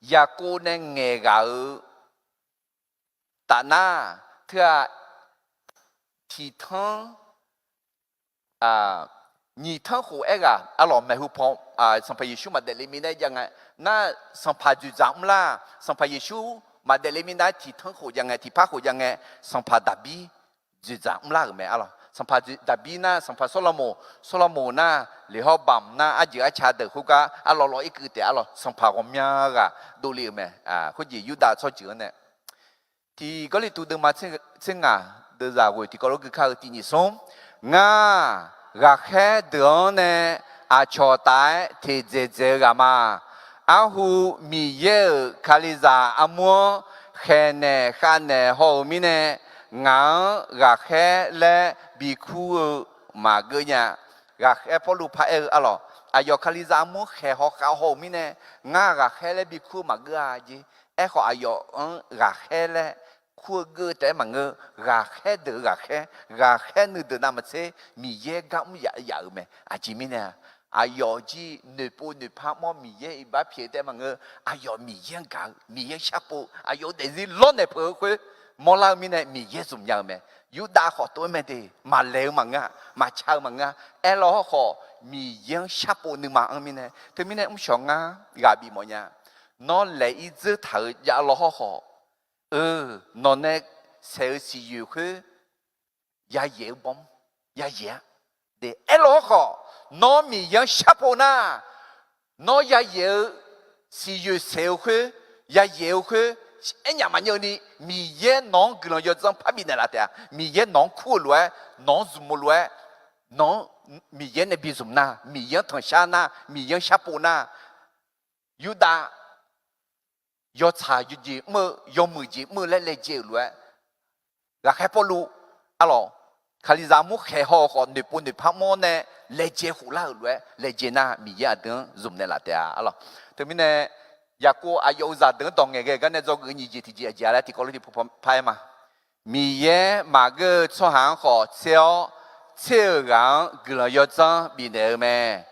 Yaqkov nae ngaeq ghaq-eu tafnar, teu-aq, tiq tanr, nyiq tanr khof aerghaq arlawq maeqhu paw, Sanqpaq Yeqsur maqdaef le mirnae jav ngae, nar sanqpaq dzoeqdzaq mrlar, Sanqpaq Yeqsur maqdaef le mirnae tiq tanr khof jav ngae, tiqpar khof jav ngae, sanqpaq Daqbir dzoeqdzaq mrlar-euq mae. Arlawq, sanqpaq Daqbir nar sanqpaq Sawrlaqmoq, Sawrlaqmoq nar Leqhawrbamq nar arjeuq arca deuq khoergar arlawq lawq-ir keuv taef. Arlawq, sanqpaq ghawqmya ghaq dovle-euq mae. Khoerjeq Yurdav tsawrjeuq-anr nae, tiq Gawrliqtu deuvma tser ngaq deuvzaq ghoeq tiqkawv lof gui kar-eu tiq nyiq smr, Ngar, ghaqkhaer deuq-anr nae aqcawq taf-aer teqdzaeq dzaeq-eu ghaq ma. Arhu Miqyaer-euq Kalizaq armur-anr khaeqnaeq khavnaeq haw-euq mirnae, ngaq-anr ghaqkhaer laer bikur-eu maqgeur nya. Ghaqkhaer Pawrluv paraer-eu arlawq, aqyawf Kalizaq armur-anr khaeq haw khav haw-euq mirnae, ngar ghaqkhaer laer bikur-eu maqgeur-a jeq. Aerkhawf, aqyawf-anr ghaqkhaer laer kur-eu geur taef-aer maqngeur. Ghaqkhaer deuq-eu ghaqkhaer, ghaqkhaer nuideuq navmaqtser Miqyaer gar mr yaf yaf-euq mae. Aqjeq mirnae, aqyawf jir noeqpov noeqpar mawr Miqyaer iqbax pyaeq taef-aer maqngeur. Aqyawf Miqyaer-anr gaq-eu, Miqyaer-anr sharpov, aqyawf daefzir lawrnaeq peuq-eu khoer mawrlar-eu mirnae Miqyaer zmq nya-eu mae. Yurdav khawf tov-aer mae de, maqlaeq-eu maqngeur-a, maqca-eu maqngeur-a. Aerlawr hawrkhawf, Miqyaer-anr sharpov nuima-anr mirnae, teumirnae mrshawq ngar ghaq bif mawf nya. Nawr laeq-ir dzeur taq-eu javlawr hawrkhawf, eu, nawq nae saeq-eu siqyoeq khoer yayaeq-eu bawm, yayaeq-a. Aerlawr hawrkhawf, nawr Miqyaer-anr sharpov nar, nawr yayaeq-eu siqyoeq saeq-eu khoer, yayaeq-eu khoer, aernyaf maqnyeuv ni, Miqyaer nawq-anr guiqlanq yawdzanr parbif naeqlaf taef-a. Miqyaer nawq-anr kur-eu lof-aer, nawq-anr zmq-eu lof-aer, nawq-anr Miqyaer nae bi zmq nar, Miqyaer-anr tanqshar nar, Miqyaer-anr sharpov nar, Yurdav yawtsaq yawjeq mr-eu, yawmuiq jeq mr-eu laer laejae-euq lof-aer, ghaqkhaer Pawrluv, arlawq, Kalizaq armur khaeq haw-eu khawf noeqpov noeqpar mawr nae laejae khoflar-euq lof-aer laejae nar, Miqyaer aqdui-anr zmq naeqlaf taef-a, arlawq. Teumirnae, Yaqkov aqyawf-euq zaqdeuq-anr dawq ngaeqghae gar nae dzawgeuf nyiq jeq tiqjeq aqjeq-a laer tiqkawv lof tiqpov par-aer ma. Miqyaer maqgeur-eu tsawrhaq-anr khawf tser-awr, tser-euq ghaq-anr guiqlanq yawdzanr bifnaeq-eu mae.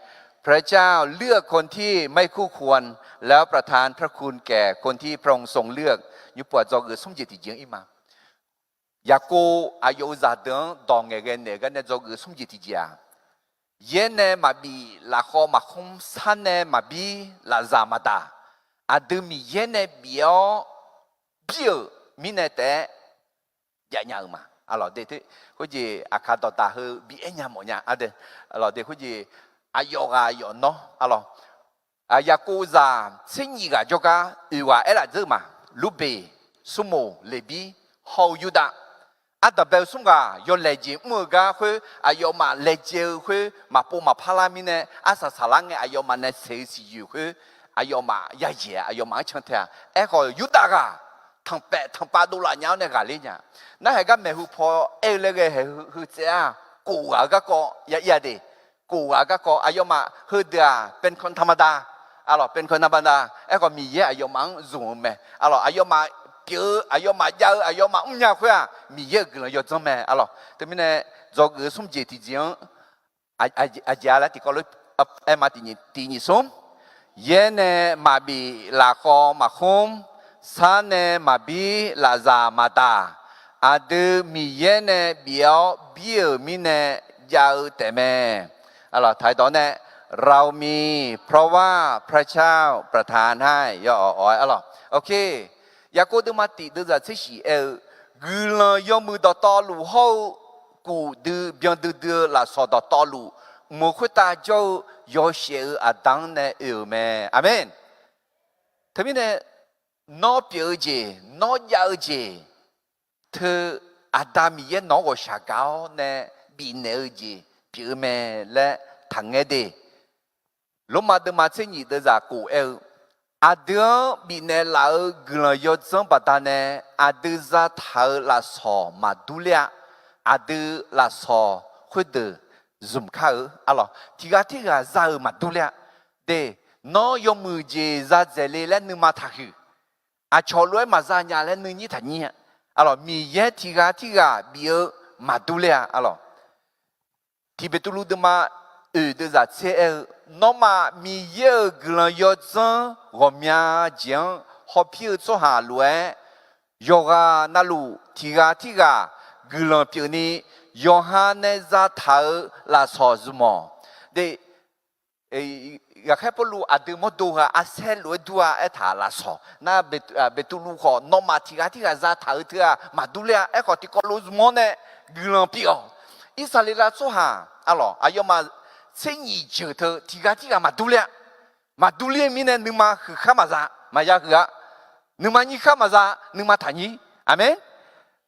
พระเจ้าเลือกคนที่ไม่คู่ควร แล้วประทานพระคุณแก่คนที่พระองค์ทรงเลือก Nymrpov-aq dzawgeuf smr jeq tiqjeq-anr ir ma. Yaqkov aqyawf-euq zaqdeuq-anr dawq ngaeqghae naeq gar nae dzawgeuf smr jeq tiqjeq-aq, yaer nae maqbif, lafkhawv maqkhmr, sar nae maqbir, lafzaq maqdaq, aqdui Miqyaer nae bif-awr bir-euq mirnae taef-aer jav nya-euq ma. Khoerjeq aqkaq dawqdaq heu bi aer nya mawf nya. Aqdui, aqlawq de khoerjeq aqyawf ghaq yawf nawr, aqlawq, Yaqkov zaq tser nyif ghaq jawrgar oeq ghaq aerlaf dzeur ma. Lurbeq, Smrmuq, Leqbir, hawr-eu Yurdav. Ardanqbae-eu smr ghaq yawlaeq jeq mr-eu gar khoer, aqyawfmaf laejae-eu khoer maqpov maqpar lar mirnae, arsaq saqlar ngae aqyawfmaf nae saeq-eu siqyoeq khoer, aqyawfmaf yayaeq-a, aqyawfmaf-anr cantae-a. Aerkhawf, Yurdav ghaq tanqpaef tanqpav dovlaf nya-awr nae ghaqler nya. Narhaq gar maeqhu paw aer-eu laer ghae haeq heu tsaev-a. Kof ghaq-eu garkawv ya ir-a de. Kof ghaq-eu garkawv aqyawfmaf heudeuq-aq, เป็นคนธรรมดา. Aqlawq, เป็นคนธรรมดา. Aerkhawf, Miqyaer aqyawfmaf-anr zmq-eu mae. Aqlawq, aqyawfmaf pyeuf-eu, aqyawfmaf jav-eu, aqyawfmaf mrnya khoer-aq, Miqyaer-euq guiqlanq yawdzanr mae. Aqlawq, teumirnae dzawgeuf-eu smr jeq tiqjeq-anr aqjeq-a laer tiqkawv lof-aer ma. Tiq nyiq smr, yaer nae maqbif, lafkhawv maqkhmr, sar nae maqbir, lafzaq maqdaq, aqdui Miqyaer nae bif-awr bir-euq mirnae jav-eu taefmae. Aqlawq, ไทย dawq nae เรามี เพราะว่าพระเจ้าประทานให้ yawawq-aer. Aqlawq, ok. Yaqkov deuvma tiq deuvzaq tser shif aer-eu, guiqlanq yawmuiq dawqtawvluf hawr-eu kuf dui byan duidui-eu lafsawq dawqtawvluf, mq-eu khoertav jawr-eu yawshaef-eu aqda-anr nae oe-euq mae. Aqmeq. Teumirnae, nawr pyeuf-eu jeq, nawr jav-eu jeq, teu Aqda Miqyaer nawq-anr ghawqshaq gaq-awr nae bifnaeq-eu jeq pyeuf-eu mae laer taqngaer de. Lormav deuvma tser nyif deuvzaq kof aer-eu, aqdui-anr bifnaeq laf-euq guiqlanq yawdzanr baqdanae, aqdui zataq-euq lafsawq maqdur ler-a. Aqdui lafsawq khoerdeuq zmq kar-eu. Aqlawq, tiq ghaq tirghaq za-euq maqdur ler-a. De, nawr yawmuiq jeq za dzaeq le laer nuima taqhuiq. Aqcawq lof-aer maqza nya laer nuinyir taqnyir-a. Aqlawq, Miqyaer tiq ghaq tirghaq bif-eu maqdur ler-a. Aqlawq, tiq Beqtuvluv deuvma oeq deuvzaq tser aer-eu, nawmaf Miqyaer-euq guiqlanq yawdzanr ghawqmya jeq-anr hawpir-eu tsawrhaq lof-aer, yawqghaq navluf tiq ghaq tirghaq guiqlanq pyeufni, yawqha nae zataq-euq lafsawq zmq-awq. De, ghaqkhaer Pawrluv aqdui mawrdo ghaq arsaer lof-aer dur-a aertaq lafsawq nar, Beqtuvluv khawf nawmaf tiq ghaq tirghaq zataq-eu teu-aq maqdur ler-a. Aerkhawf, tiqkawv lof zmq-awr nae guiqlanq pyeuf-awq. Irsaqleqlav tsawrhaq, aqlawq, aqyawfmaf tser nyif jeuq teu tiq ghaq tirghaq maqdur ler-a. Maqdur ler-eu mirnae nuima huiq khar maqza, maqya huiq-a. Nuima nyir khar maqza, nuima taqnyir. Aqmeq.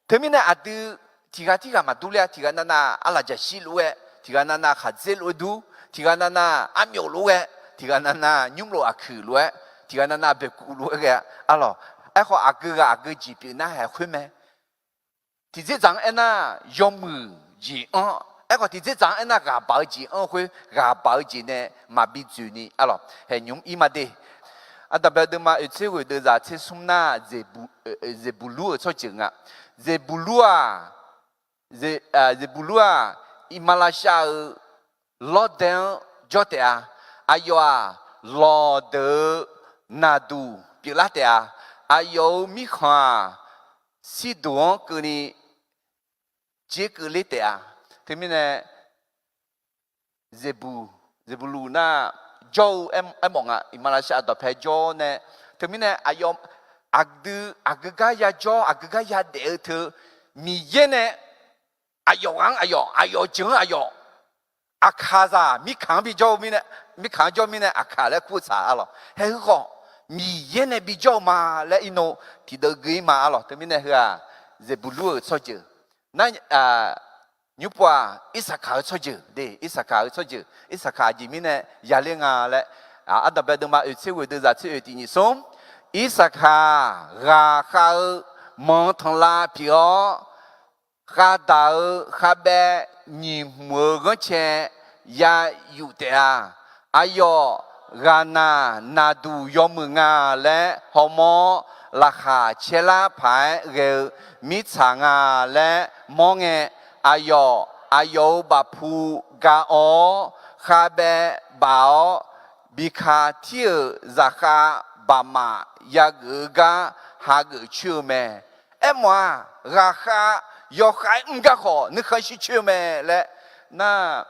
Teumirnae aqdui tiq ghaq tirghaq maqdur ler-a. Tiq ghaq navnav arlaqjaqshir lof-aer, tiq ghaq navnav khaqdzer lof-aer dur, tiq ghaq navnav armyawf lof-aer, tiq ghaq navnav nymrlof aqkuiq lof-aer, tiq ghaq navnav boeqkuv lof-aer ghae-a. Aqlawq, aerkhawf aqgeu ghaq aqgeu jeq pyeuf nar haeq khoer mae. Tiqdzerdzaq-anr aernar, yawmuiq jeq-anr, aerkhawf tiqdzerdzaq-anr aernar, ghaq baq-eu jeq-anr khoer, ghaq baq-eu jeq nae maqbi dzoeqni, aqlawq, haeq nymq-mr ir ma de. Ardanqbae deuvma oeq tser ghoeq deuvzaq tser smr nar, Zeqbuqlur-euq tsawrjeuq nga. Zeqbuqlur-aq, Zeqbuqlur-aq, iqmalavshav-euq lawrdae-anr jawr taef-a. Aqyawf-aq, lawqdeuq-eu naqduq pyeuflar taef-a. Aqyawf-euq mirkhanq-aq, sirduq-anr keuvni jerkeuv ler taef-a. Teumirnae, Zeqbuq, Zeqbuqlur nar jawr-eu aermawf nga, iqmalavshav dawqpae jawr nae, teumirnae aqyawf aqdui aqgeugar yajawr, aqgeugar yadaef-eu teu, Miqyaer nae aqyawf ghaq-anr aqyawf, aqyawf jeuq-anr aqyawf, aqkaqzaq mirkhanq-anr bijawr-eu mirnae, mirkhanq-anr jawr mirnae aqkaq laer kur-eu tsaq, aqlawq. Haeq heu khawf, Miqyaer nae bijawr-eu ma laer irnov tiqdeuv gui-ir ma, aqlawq. Teumirnae heu-aq, Zeqbuqlur-euq tsawrjeuq nar, nymrpov-aq, Irsaqkaq-eu tsawrjeuq de, Irsaqkaq-eu tsawrjeuq, Irsaqkaq aqjeq mirnae yaler nga laer, ardanqbae deuvma oeq tser ghoeq deuvzaq tser oeq tiq nyiq smr, Irsaqkaq ghaqkhav-eu manq tanqlav pyeuf-awr, khavdaq-eu khavbaev nyiq hmq-eu ghanrcae ya yuf taef-a. Aqyawf ghaqnaq naqduq yawmuiq nga laer hawmawr-awr, laqkhaq caerlar paq-aer ghae-eu mirtsaq nga laer mawr ngae, aqyawf, aqyawf-euq bafpu ga awv-awr, khavbaev baf-awr, biqkaq tir-euq zaqkhav baqmaf yageuf-eu gar hageuf coer-eu mae. Aermawf-aq, ghaqkhav yawkhav-aer mr gar khawf nuikhanr shir coer-eu mae laer nar,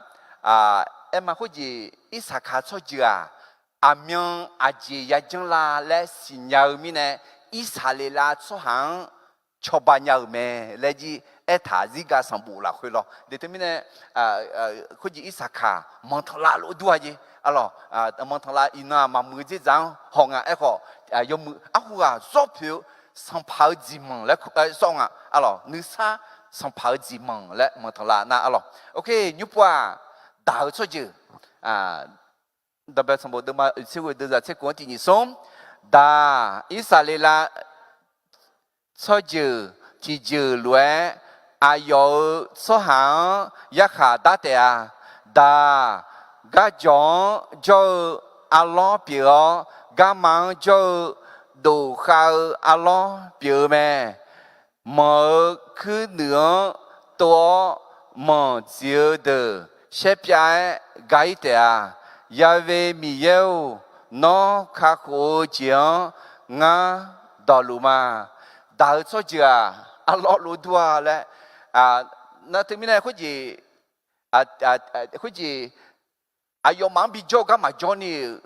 Aer ma khoerjeq Irsaqkaq tsawrjeuq-aq, aqmyan aqjeq yajanr la laer siqnya-eu mirnae, Irsaqleqlav tsawrhaq-anr cawba nya-euq mae laer jir aertaq-a. Zirgaq sanqbof lafkhoer lawr. Deuq teumirnae, khoerjeq Irsaqkaq manqtanqlav lof dur-a jeq. Arlawq, manqtanqlav iqnan-aq maqmuiq-eu dzerdzaq-anr haw nga. Aerkhawf, yawmuiq arhu ghaq zawr poeq-eu sanqpaq-eu jeqmanq laer sawr nga. Arlawq, nuisar sanqpaq-eu jeqmanq laer manqtanqlav nar arlawq. Oke, nymrpov-aq, daq-eu tsawrjeuq, Danqbae sanqbof deuvma oeq tser ghoe deuvzaq tser khof-anr tiq nyiq smr, daq, Irsaqleqlav tsawrjeuq tiqjeuq lof-aer, aqyawf-euq tsawrhaq-anr yarkhaq dar taef-a. Daq, garjawq-anr jawr-eu arlawr pyeuf-awr, garma-anr jawr-eu dof khav-eu arlawr pyeuf-eu mae. Manq-euq kuirnuiv-anr tov-awr, manq dziq-eu deuq shaerpyav-aer ga-ir taef-a. Ya've Miqyaer-or, nawr kakhof-eu jeq-anr ngar dawqluf ma. Daq-eu tsawrjeuq-aq, arlawr lof dur-a laer, nar teumirnae khoerjeq, khoerjeq aqyawfmaf-anr bijawr-eu garma jawrni-euq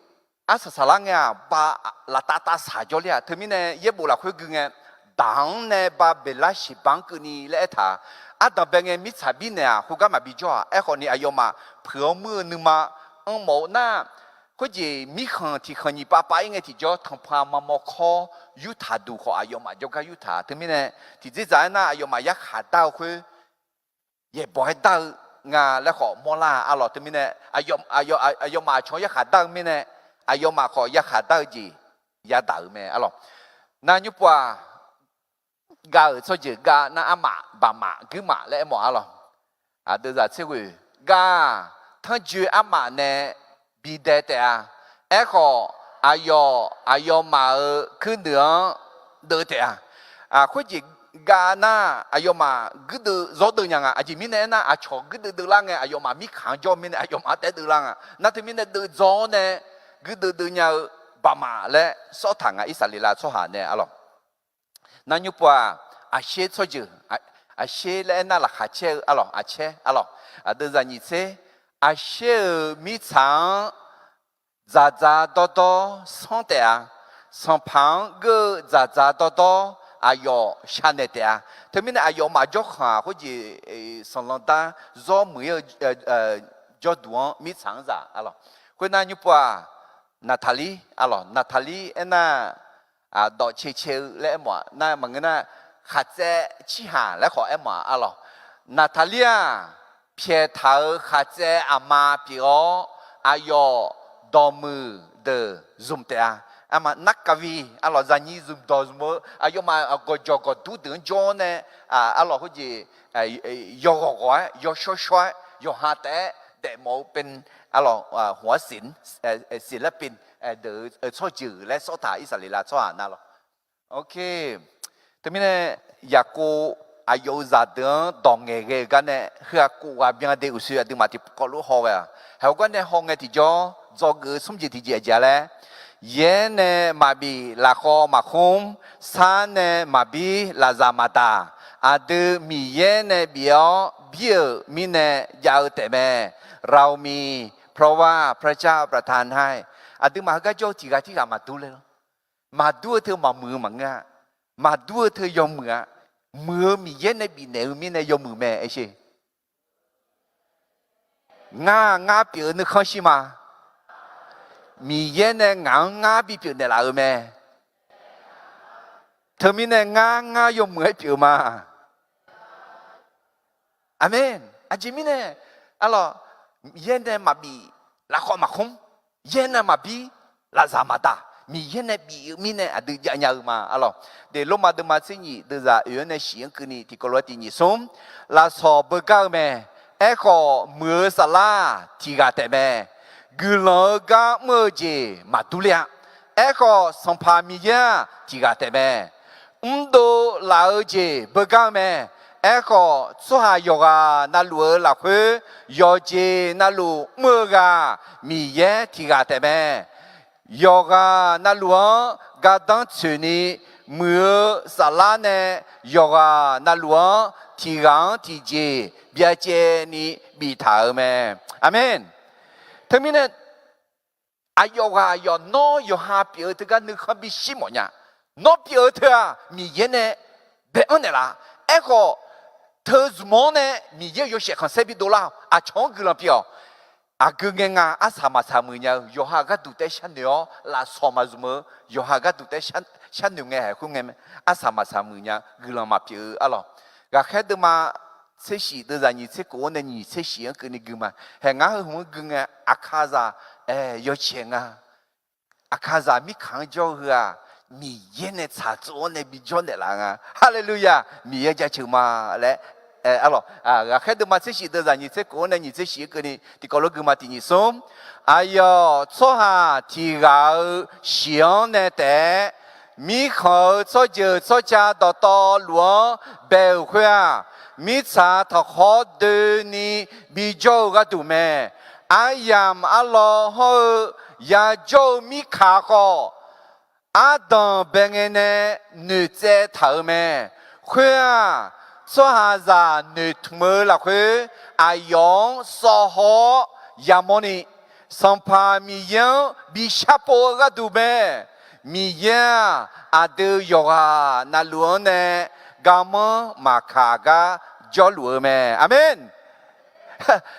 arsaq saqlar ngae-aq, ba laftav tavsaq jawrler-aq. Teumirnae yaerbof lafkhoer gui ngae, daq-anr nae ba beqlar shiqba-anr keuvni laer aertaq-a. Ardanqbae ngae mirtsaq birnaeq-aq, khoergar maqbi jawr-aq. Aerkhawfni aqyawfmaf puiq-awr muir-eu nuima anrmawf-eu nar, khoerjeq mirkhanq tiqkhanq nyiq pav pav-ir ngae tiqjawr tanqpanq mamawr kawr yurtaq duq khawf aqyawfmaf jawrgar yurtaq. Teumirnae tiqdzerdzaq aernar, aqyawfmaf yarkhaq dar-eu khoer yaeqbawq-aer dar-eu nga laer khawf mawrlar-a. Arlawq, teumirnae aqyawfmaf aqcawq-anr yarkhaq dar-eu mirnae, aqyawfmaf khawf yarkhaq dar-eu jeq yadaq-euq mae. Arlawq, nar nymrpov-aq, gav-euq tsawrjeuq gav nar armaf baqmaf guirmaf laer aermawf arlawq. Aqdui zaq tser ghoeq gav-aq, tanrjoe armaf nae bidae taef-a. Aerkhawf, aqyawf aqyawfmaf-euq kuirnuiv-anr deuv taef-a. Khoerjeq gav nar, aqyawfmaf guirdeuv zawr deuv nya nga. Aqjeq mirnae aernar, aqcawq guirdeuv deuv lar ngae, aqyawfmaf mirkhanq-anr jawr mirnae aqyawfmaf-anr taef-aer deuv lar nga. Nar teumirnae deuv dzawr-awr nae guirdeuv deuv nya-eu baqmaf laer sawrtaq nga. Irsaqleqlav tsawrhaq nae arlawq. Nar nymrpov-aq, aqsher tsawrjeuq, aqsher laer aernar laqkhaq caer-eu arlawq, aqcaer arlawq. Aqdui zaq nyiq tser, aqsher-euq mirtsaq-anr dzaqdzaq dawrdawr sanr taef-a. Sanqpaq-anr geur-eu dzaqdzaq dawrdawr aqyawf shar naeq taef-a. Teumirnae aqyawfmaf jawrkhanq-aq khoerjeq sanqlanq dar zawr muiq-ir-eu jawrduq-anr mirtsaq-anr zaq arlawq. Khoernar nymrpov-aq, Naqtaqlir arlawq, Naqtaqlir aernar, dawqcae cae-eu laer aermawf-aq, nar maqngeur nar, khaqtsaev cirhaq laer khawf aermawf-aq arlawq. Naqtaqlir-aq, pyaeq taq-euq khaqtsaev aqma pyeuf-awr, aqyawf dawqmuiq deuq zmq taef-a. Arma narkavi arlawq, zaqnyiq zmq dawq zmq-eu aqyawfmaf gawqjawq gawqdur deuq-anr jawr-awr nae, arlawq khoerjeq yawghawq ghawq-aer yawshawr shawr-aer yawqha taef-aer daefmawf-eu เป็น arlawq, หัวศิลป์ ศิลปิน deuq-eu tsawrjeuq laer sawrtaq Irsaqleqlav tsawrhaq nar lawq. Oke. Teumirnae Yaqkov aqyawf-euq zaqdeuq-anr dawq ngaeqghae-eu gar nae heu-aq kov ghaq byan de uqshoe aqduimaf tiqkawv lof haw ghae-aq. Haiq-eu gar nae haw ngae tiqjawr dzawgeuf-eu smr jeq tiqjeq aqjeq-a laer, yaer nae maqbif lafkhawv maqkhmr, sar nae maqbir lafzaq maqdaq, aqdui Miqyaer nae bif-awr bir-euq mirnae jav-eu taefmae. เรามีพระว่าพระเจ้าประทานให้ Aqduimaf heugar jawr-eu tiq ghaq tirghaq maqdur le lawr. Maqdur-eu teu maqmuiq-eu maqngeur-a. Maqdur-eu teu yawmuiq-a. Muiq-eu Miqyaer nae bifnaeq-eu mirnae yawmuiq mae aer sher. Ngar ngar pyeuf-eu nuikhanr shir ma. Miqyaer nae ngaq-anr ngar bipyeuf naeqlaf-euq mae. Teumirnae ngar ngar yawmuiq-aer pyeuf-eu ma. Aqmeq. Aqjeq mirnae, arlawq, yaer nae maqbif lafkhawv maqkhmr, yaer nae maqbir lafzaq maqdaq, Miqyaer nae bif-eu mirnae aqdui jav nya-eu ma arlawq. Deq Lormav deuvma tser nyiq deuvzaq oeq-anr nae shiq-anr keuvni tiqkawv lof-aer tiq nyiq smr, lafsawq beugar-eu mae. Aerkhawf muiq-eu saflar tiq ghaq taefmae. Guiqlanq-eu gar mr-eu jeq maqdur ler-a. Aerkhawf Sanqpaq Miqyaer-aq tiq ghaq taefmae. Mrdov laf-eu jeq beugar-eu mae. Aerkhawf tsawrhaq yawqghaq navluf-eu lafkhoer yawqjeq navluf mr-eu ghaq Miqyaer tiq ghaq taefmae. Yawqghaq navluf-anr gardanr tsoeqni muiq-eu saflar nae yawqghaq navluf-anr tiq ghaq-anr tiqjeq byacaevni biftaq-euq mae. Aqmeq. Teumirnae, aqyawf ghaq aqyawf nawr yawqha pyeuf-eu teugar nuikhanr bishir mawfnya. Nawr pyeuf-eu teu-aq Miqyaer nae bae-anr naeqlaf. Aerkhawf, teu zmq-anr nae Miqyaer-euq yawshaef khanqsaer bidov lar-awq. Aqcawq-anr guiqlanq pyeuf-awq. Aqgeu ngae nga arsaq maqsaq muiq nya-eu yawqha gharduq taef-aer sharnoeq-awr lafsawq maqzmq-eu yawqha gharduq taef-aer sharnoeq ngae haeq khoerngae arsaq maqsaq muiq nya guiqlanq maqpyeuf-eu arlawq. Ghaqkhaer deuvma tser shif deuvzaq nyiq tser kof-anr nae nyiq tser shif-anr keuvni gui ma. Haeq ngar heu hmq-anr gui ngae, Aqkaqzaq, ae, yawcaeq nga. Aqkaqzaq mirkhanq-anr jawr-eu heu-aq, Miqyaer nae tsaqtsov-anr nae bijawr naeqlaf nga. Haleluya! Miqyaer jaceuq ma laer, arlawq, ghaqkhaer deuvma tser shif deuvzaq nyiq tser kof-anr nae nyiq tser shif-anr keuvni tiqkawv lof gui ma. Tiq nyiq smr, aqyawf tsawrhaq tiq ghaq-euq shiq-anr nae taef-aer, mirkhanq-euq tsawrjeuq tsawrca dawqtawvluf-anr bae-euq khoer-aq, mirtsaq taqkhawr doeni bijawr-eu gharduq mae. Aryamq arlawr hawr-eu yajawr-eu mirkaq khawf, ardanq bae ngae nae noeqtsaev taq-euq mae. Khoer-aq, tsawrhaqzaq noeqtmq-eu lafkhoer aqyawf-anr sawv haw-awr yamawrni, Sanqpaq Miqyaer-anr bi sharpov-eu gharduq mae. Miqyaer-aq, aqdui yawqghaq navluf-anr nae garmanr maqkaq gar jawrluf-eu mae. Aqmeq.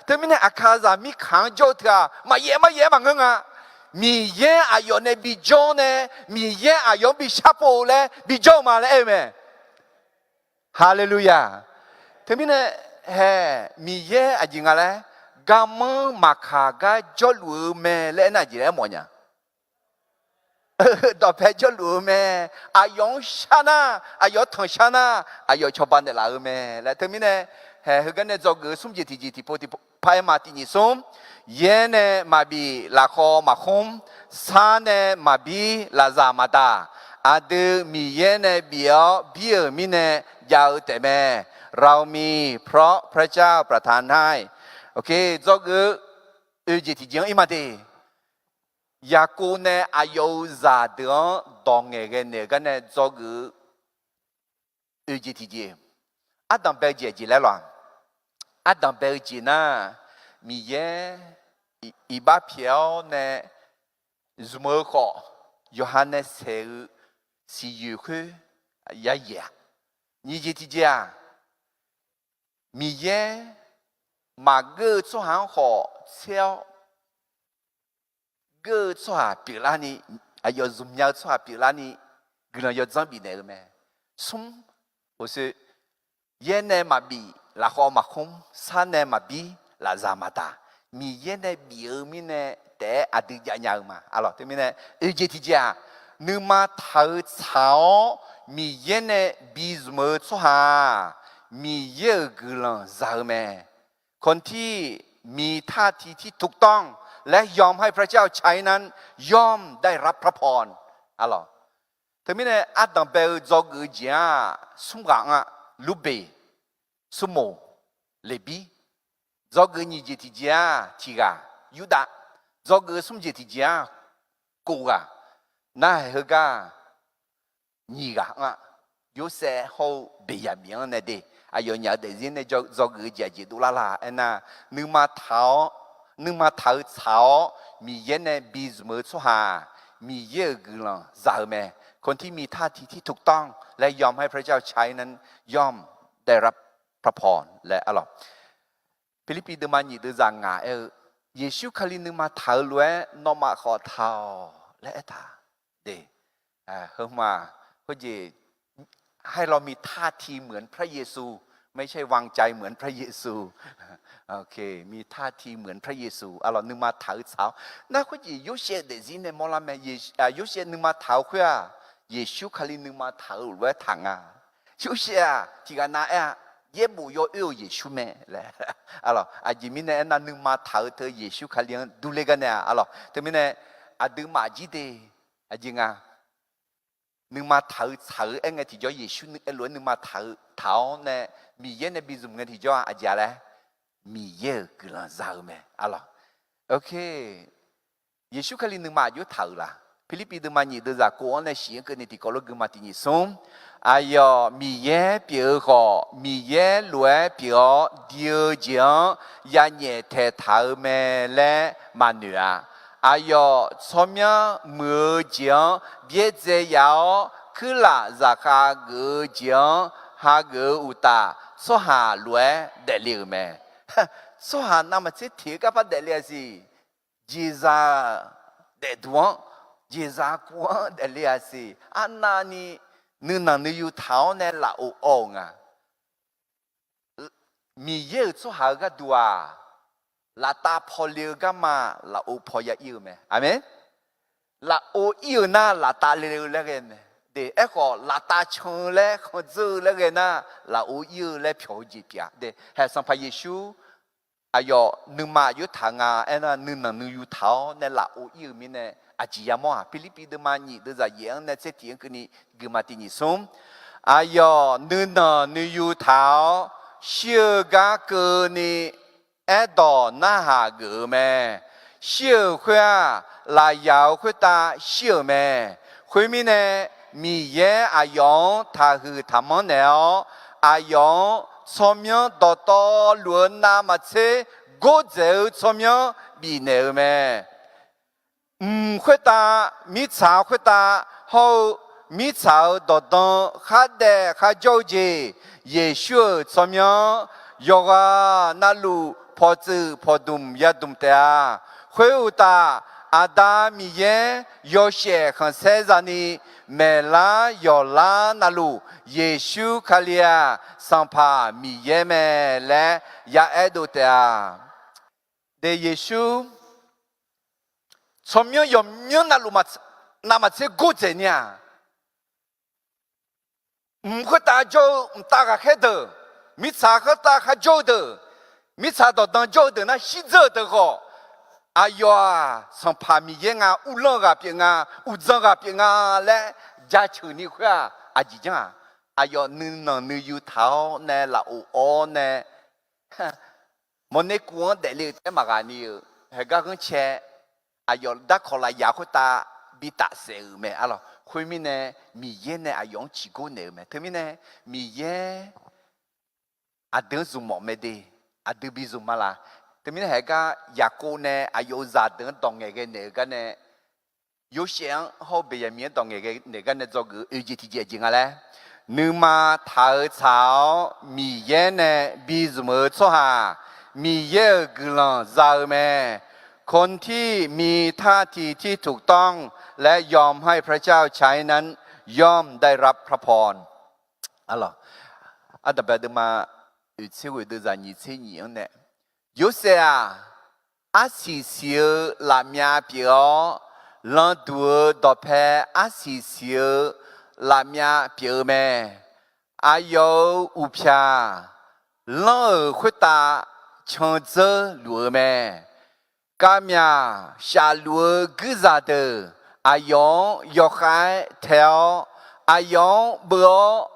Teumirnae Aqkaqzaq mirkhanq-anr jawr-eu teu-aq, maqyaef maqyaef-aer maqngeur nga. Miqyaer aqyawf nae bijawr nae, Miqyaer aqyawf-anr bi sharpov-eu laer bijawr-eu ma laer aer-eu mae. Haleluya! Teumirnae, hae, Miqyaer aqjeq nga laer, garmanr maqkaq gar jawrluf-eu mae laer aernar aqjeq laer aermawf nya. Dawqpae jawrluf-eu mae. Aqyawf-anr shar nar, aqyawf-anr tanqshar nar, aqyawf cawba naeqlaf-eu mae laer. Teumirnae, hae, heugar nae dzawgeuf-eu smr jeq tiqjeq tiqpov tiqpov par-aer ma. Tiq nyiq smr, yaer nae maqbif, lafkhawv maqkhmr, sar nae maqbir, lafzaq maqdaq, aqdui Miqyaer nae bif-awr bir-euq mirnae jav-eu taefmae. เรามีเพราะพระเจ้าประทานให้ Dzawgeuf-eu oeq jeq tiqjeq-anr ir ma de. Yaqkov nae aqyawf-euq zaqdeuq-anr dawq ngaeqghae naeq-eu gar nae dzawgeuf-eu oeq jeq tiqjeq, ardanq bae-eu jeq aqjeq laer lawq. Ardanq bae-eu jeq nar, Miqyaer iqbax pyaeq-awr nae zmq-eu khawf, yawqha nae saeq-eu siqyoeq khoer yayaeq-a. Nyiq jeq tiqjeq-aq, Miqyaer maqgeur-eu tsawrhaq-anr khawf tser-awr, geur-eu tsawrhaq pyeuflarni, aqyawf zmqnya-eu tsawrhaq pyeuflarni, guiqlanq yawdzanr bifnaeq-eu mae. Smr, oqsoe, yaer nae maqbif, lafkhawv maqkhmr, sar nae maqbir, lafzaq maqdaq, Miqyaer nae bif-eu mirnae taef-aer aqdui javnya-eu ma. Arlawq, teumirnae oeq jeq tiqjeq-aq, nuima taq-eu tsaq-awr Miqyaer nae bizmq-eu tsawrhaq-aq, Miqyaer-euq guiqlanq za-eu mae. คนที่มีท่าทีที่ถูกต้องและยอมให้พระเจ้าใช้นั้นย่อมได้รับพระพร Arlawq, teumirnae ardanq bae-eu dzawgeuf-eu jeq-aq, smr ghaq-anr-aq, Lurbeq, Smrmoq, Leqbir. Dzawgeuf nyiq jeq tiqjeq-aq tiq ghaq, Yurdav. Dzawgeuf smr jeq tiqjeq-aq, kof ghaq. Narhaq heugar nyiq ghaq-anr-aq, Yorsaev hawr-eu Beqyaqmiq-anr nae de. Aqyawfnyaf-eu daefzir nae dzawgeuf-eu jeq aqjeq dovlar la aernar, nuima taq-awr, nuima taq-eu tsaq-awr Miqyaer nae bizmq-eu tsawrhaq-aq, Miqyaer-euq guiqlanq za-eu mae. คนที่มีท่าทีที่ถูกต้องและยอมให้พระเจ้าใช้นั้นย่อมได้รับพระพร laer arlawq. Pirlirpiv deuvma nyiq deuvzaq ngaq aer-eu, Yeqsur Kali nuima taq-eu lof-aer nawmaf khawf taq-awq laer aertaq de. Heumaf khoerjeq, ให้เรามีท่าทีเหมือนพระเยซู ไม่ใช่วางใจเหมือนพระเยซู มีท่าทีเหมือนพระเยซู arlawq, nuima taq-eu tsaq-awr. Nar khoerjeq Yorsaev daefzir nae mawrlar mae. Yorsaev nuima taq-eu khoer-aq, Yeqsur Kali nuima taq-eu lof-aer taq nga. Yorsaev-aq tiq ghaq nav aer-a, yaerbof yawoer-euq Yeqsur mae laer. Arlawq, aqjeq mirnae aernar, nuima taq-eu teu Yeqsur Kali-anr durler gar nae-a. Arlawq, teumirnae aqduimaf jir de, aqjeq nga, nuima taq-eu tsaq-eu aer ngae tiqjawr Yeqsur aerlof-aer nuima taq-eu taq-awr nae, Miqyaer nae bizmq ngae tiqjawr-aq aqjeq-a laer, Miqyaer-euq guiqlanq za-eu mae. Arlawq, Yeqsur Kali nuima aqjox taq-euq la? Pirlirpiv deuvma nyiq deuvzaq kov-anr nae shif-anr keuvni tiqkawv lof guima tiq nyiq smr. Aqyawf Miqyaer pyeuf-eu khawf, Miqyaer lof-aer pyeuf-awr di-eu jeq-anr yanyaef taeqtaq-eu mae laer maqnoeq-a. Aqyawf tsawrmyanr muiq-eu jeq-anr byaerdzae yaf-awr, kuirlaf zaqkhav geuf-eu jeq-anr hageuf-eu uqtaf, tsawrhaq lof-aer daefle-euq mae. Tsawrhaq navmaqtser tiq-eu garpar daefle-a siq. Jeqzaq daefduq-anr, jeqzaq kuv-anr daefle-a siq. Arnavni nuinanq nuiyu taq-awr nae lafov awv-euq nga. Miqyaer-euq tsawrhaq-eu gharduq-aq, laftav paw le-eu garma lafov paw ya ir-eu mae. Aqmeq. Lafov ir-eu nar laftav le-eu laer ghae mae. De, aerkhawf laftav can-eu laer khanqdzeur-eu laer ghae nar, lafov ir-eu laer pyawq-eu jeq pyeuf-a. De, haeq Sanqpaq Yeqsur aqyawf nuima aqjox taq nga aernar, nuinanq nuiyu taq-awr nae lafov ir-eu mirnae aqjeq yamawr-aq. Pirlirpiv deuvma nyiq deuvzaq yaef-anr nae tser tiq-anr keuvni guima tiq nyiq smr. Aqyawf nuinanq nuiyu taq-awr shir-eu gar keuvni aerdawq narhaq geuf-eu mae. Shir-euq khoer-aq, lafyaq-euq khoertav shir-euq mae. Khoermirnae, Miqyaer aqyawf-anr taqhuiq taqmanr naeq-awr, aqyawf-anr tsawrmyanr dawqtawvluf-eu navmaqtser gordzaeq-eu tsawrmyanr bifnaeq-eu mae. Mq khoertav, mirtsaq khoertav hawr-eu mirtsaq-euq dawqdan khardaef kharjawr-eu jeq, Yeqsur-euq tsawrmyanr yawqghaq navluf pawqtsuif pawqdmq yadmq taef-a. Khoeruqtaf, Aqda Miqyaer yawshaef khanqsaer zani maeqlar yawqlar navluf, Yeqsur Kali-aq, Sanqpaq Miqyaer mae laer yaaer dov taef-a. De, Yeqsur tsawrmyanr yawqmyanr navluf, navmaqtser gordzaeq ni-aq, mq khoertav jawr-eu mqtav ghaqkhaer deuq, mirtsaq khoertav kharjawr-eu deuq, mirtsaq dawqdan jawr-eu deuq nar shirdzeur-euq deuq khawf, aqyawf-aq Sanqpaq Miqyaer nga, uvlanr ghaq pyeuf nga, uqdzan ghaq pyeuf nga laer jaceuq ni khoer-aq, aqjeq janr-aq, aqyawf nuinanq nuiyu taq-awr nae lafov awr nae mawrner kuv-anr daefle-eu taef-aer maqghaq ni-euq haegar ghanrcae, aqyawf darkawq lafyaq khoertav bi tafsaef-euq mae. Arlawq, khoermirnae Miqyaer nae aqyawf-anr ciqgor naeq-euq mae. Teumirnae Miqyaer aqdui-anr zmq mawf mae de, aqdui bi zmq ma laq. Teumirnae haegar Yaqkov nae aqyawf-euq zaqdeuq-anr dawq ngaeqghae naeq-eu gar nae, Yorsaev-anr hawr-eu Beqyaqmiq-anr dawq ngaeqghae naeq gar nae dzawgeuf-eu oeq jeq tiqjeq aqjeq nga laer, nuima taq-eu tsaq-awr Miqyaer nae bi zmq-eu tsawrhaq, Miqyaer-euq guiqlanq za-eu mae. คนที่มีท่าทีที่ถูกต้องและยอมให้พระเจ้าใช้นั้นย่อมได้รับพระพร Arlawq, ardanqbae deuvma oeqtser ghoeq deuvzaq nyiqtser nyiq-anr nae, Yorsaev-aq, arsiq siq-eu lafmyav pyeuf-awr, landuq-eu dawqpae arsiq siq-eu lafmyav pyeuf-eu mae. Aqyawf-euq uqpyaq lanr-euq khoertav candzeur luf-eu mae. Kavmyaq shafluf-eu guirzaq deuq aqyawf-anr yawkhav-aer tae-awr, aqyawf-anr beuv-awr,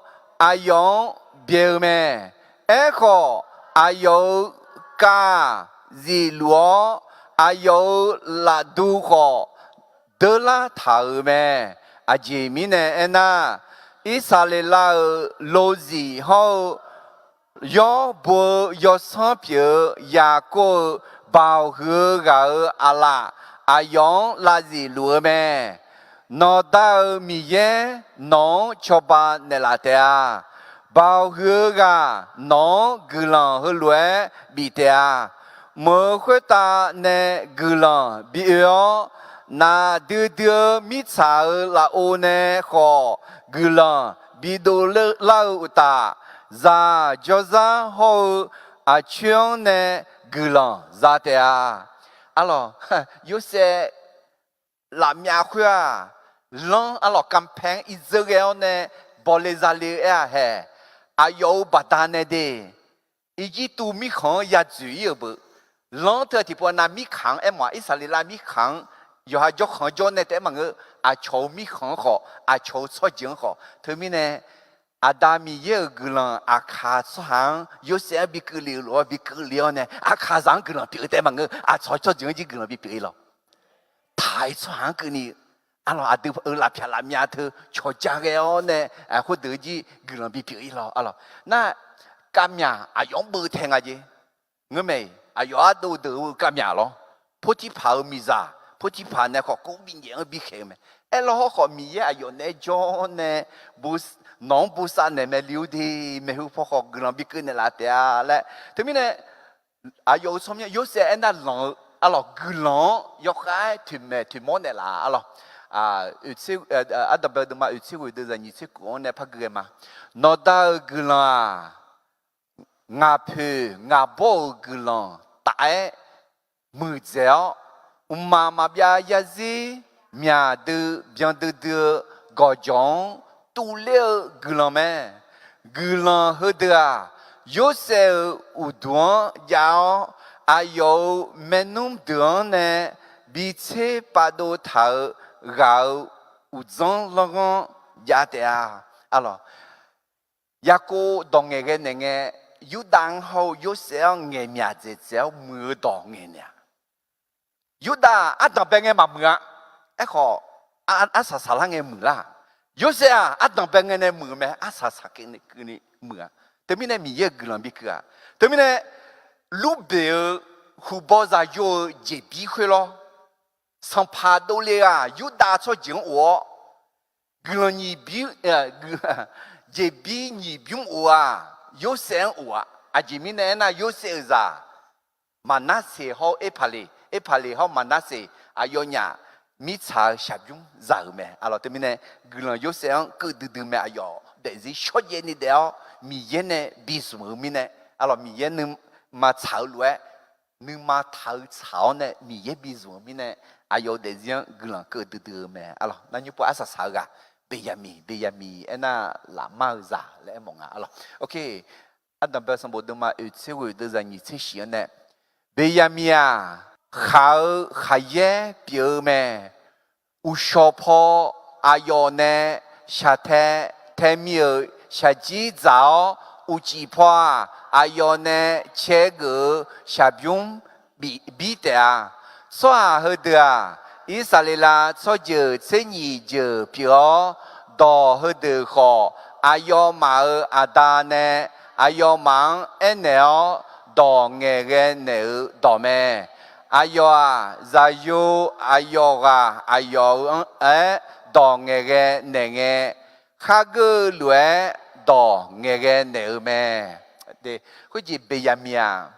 aqyawf-anr byae-eu mae. Aerkhawf, aqyawf-euq kav zifluf-awr, aqyawf-euq lafdu khawf deurlar taq-euq mae. Aqjeq mirnae aernar, Irsaqleqlav-euq lozif hawr-eu yawr bo-eu yawsanr pyeuf-eu Yaqkov-euq baoq huiq-eu ghaq-euq aqlaf aqyawf-anr lavzif luf-eu mae. Nawqda-euq Miqyaer nawq-anr cawba naeqlaf taef-a. Baoq huiq-eu ghaq nawq-anr guiqlanq heulof-aer bif taef-a. Meuq-eu khoertav nae guiqlanq bi oe-awr, naqdui dui-eu mirtsaq-euq lafov nae khawf guiqlanq bidov lar-eu uqtaf, zaq jawrzar hawr-eu aqcoer-anr nae guiqlanq za taef-a. Arlawq, Yorsaev lafmyav khoer-aq, lanr arlawq kanpae-anr irdzeur ghae-awr nae bawle zale-eu aer-aq haeq, aqyawf-euq baqdanae de, Irjirtuv mirkhanq-anr yadzoeq ir-euq beu, lanr teu tiqpov nav mirkhanq-anr aermawf-aq, Irsaqleqlav mirkhanq-anr yawqha jawrkhanq jawr nae taef-aer maqngeur, aqcawq-euq mirkhanq-anr khawf, aqcawq-euq tsawrjeuq-anr khawf, teumirnae Aqda Miqyaer-euq guiqlanq aqkaq tsawrhaq-anr Yorsaev-anr bi keuvle-eu lof-aer bi keuvle-awr nae, aqkaqzaq-anr guiqlanq pyeuf-eu taef-aer maqngeur, aqcawq-euq tsawrjeuq-anr jir guiqlanq bi pyeuf-ir lawq. Taq-ir tsawrhaq-anr keuvni-eu Arlawq, aqdui-euq lafpyaq lafmyav teu cawqja ghae-awr nae, khoerdeuq-eu jir guiqlanq bipyeuf-ir lawr. Arlawq, nar kavmyaq aqyawf-anr beuv tae nga jeq. Ngeurmae-iq, aqyawf ardov deuq-eu kavmyaq lawr. Portirpaq-euq miqzaq, Portirpaq nae khawf kov binyaef-anr bikhaeq-eu mae. Aerlawr hawrkhawf, Miqyaer aqyawf naeq-aer jawr-awr nae, nawq-anr bosav naeq mae li-ur de, maeqhu paw khawf guiqlanq bikeuv naeqlaf taef-a laer. Teumirnae, aqyawf-euq tsawrmyanr Yorsaev aernar lanq-eu, arlawq, guiqlanq-anr yawkhav-aer toeqmaeq toeqmawr naeqlaf-a. Arlawq, Ardanqbae deuvma oeqtser ghoeq deuvzaq nyiq tser kuf-anr nae par gui ghae ma. Nawqda-euq guiqlanq-aq, ngaq poeq ngaq bawr-euq guiqlanq taf-aer muiqdzaeq-awr, mqmaq maqbyav yarzir myaq dui byan duidui-eu gawqjawq-anr tuvler-eu guiqlanq mae. Guiqlanq heudeuq-aq, Yorsaev-euq uqduq-anr jav-awr, aqyawf-euq maernmr deuq-anr nae bitser pavdov taq-euq ghaq-euq uqdzanr lanrghanr jav taef-a. Arlawq, Yaqkov dawq ngaeqghae naeq ngae, Yurdav-anr hawr-eu Yorsaev-anr ngaeqmyaq dzaeqdzaeq-awr muiq-eu dawq ngaeq naeq-a. Yurdav-aq ardanqbae ngae maqmuiq-a. Aerkhawf, arsaq saqlar ngae muiqlar. Yorsaev-aq ardanqbae ngae nae muiq-eu mae, arsaq saq keuvni muiq-a. Teumirnae Miqyaer-euq guiqlanq bikeuv-aq. Teumirnae, Lurbeq-eu huqbaw zaqyo-eu jeqbir khoer lawr. Sanqpaq dovle-aq Yurdav tsawrjeuq-anr of-awr, guiqlanq nyiq, jeqbir nyiq bymr of-aq, Yorsaev-anr of-aq. Aqjeq mirnae aernar, Yorsaev-euq zaq Maqnarseq hawr-eu Erpaqleq, Erpaqleq hawr Maqnarseq aqyawfnyaf mirtsaq-eu shaqbymr zaq-euq mae. Arlawq, teumirnae guiqlanq Yorsaev-anr keuv duidui mae. Aqyawf daefzir shawrjaev ni daef-awr Miqyaer nae bizmq-eu mirnae, arlawq, Miqyaer nuima tsaq-eu lof-aer, nuima taq-eu tsaq-awr nae Miqyaer bizmq-eu mirnae, aqyawf-euq daefzir-anr guiqlanq keuv duidui-eu mae. Arlawq, narnymr pov arsaq saq-eu ghaq, Beqyaqmiq, Beqyaqmiq aernar lafmar-eu zaq laer aermawf nga. Arlawq, ok, Ardanqbae sanqbof deuvma oeqtser ghoeq deuvzaq nyiq tser shif-anr nae, Beqyaqmiq-aq, khaq-eu khaqyaer pyeuf-eu mae. Uqshawq paw aqyawf nae shaqtae tae mir-euq shaqjir dzaq-awr, uqcif paw-aq, aqyawf nae cae geuf-eu shaqbymr bir taef-a. Tsawrhaq heudeuq-aq, Irsaqleqlav tsawrjeuq tser nyiq jeuq pyeuf-awr, dawq heudeuq khawf, aqyawfmaf-euq aqda nae aqyawfmaf-anr aernaeq-awr, dawq ngaeqghae naeq-eu dawq mae. Aqyawf-aq, zaqyo aqyawf ghaq aqyawf-euq anr-aer dawq ngaeqghae naeq ngae, khargeur-eu lof-aer dawq ngaeqghae naeq-eu mae. Khoerjeq Beqyaqmiq-aq,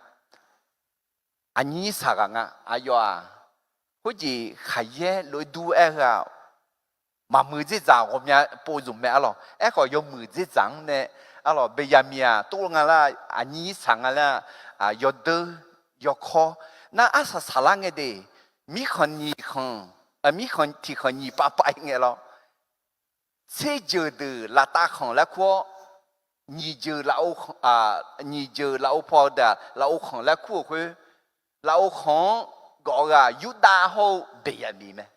aqnyir saq ghaq nga. Aqyawf-aq, khoerjeq khaqyaer lof-aer dur-aer heu-aq, maqmuiq dzerdzaq ghawqmya pov zmq mae. Arlawq, aerkhawf yawmuiq dzerdzaq-anr nae, arlawq, Beqyaqmiq-aq tov nga lar, aqnyir saq nga lar, yawdeur yawkawr, nar arsaq saqlar ngae de, mirkhanq nyiq khanq, mirkhanq tiq khanq nyiq pav pav-ir ngae lawr. Tser jeuq deuq laftav khanq laer kur-awr, nyiq jeuq lafov khanq, nyiq jeuq lafov paw-eu deuq-aq lafov khanq laer kur-euq khoer, lafov khanq-anr gawf-eu ghaq Yurdav hawr-eu Beqyaqmiq mae.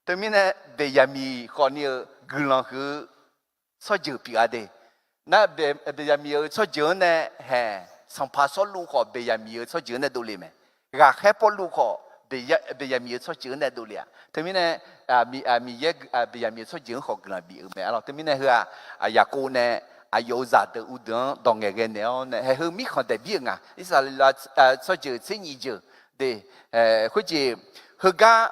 Teumirnae Beqyaqmiq khawfni-euq guiqlanq huiq-eu tsawrjeuq pyeuf-a de. Nar, Beqyaqmiq-euq tsawrjeuq-anr nae haeq, sanqpaq Sawrluv khawf Beqyaqmiq-euq tsawrjeuq-anr nae dovle mae. Ghaqkhaer Pawrluv khawf Beqyaqmiq-euq tsawrjeuq-anr nae dovle-aq. Teumirnae Miqyaer Beqyaqmiq-euq tsawrjeuq-anr khawf guiqlanq bif-eu mae. Arlawq, teumirnae heu-aq, Yaqkov nae aqyawf-euq zaqdeuq uvdeuq-anr dawq ngaeqghae naeq-awr nae haeq heu mirkhanq daeqbir-euq nga. Irsaqleqlav tsawrjeuq tser nyiq jeuq de, khoerjeq heugar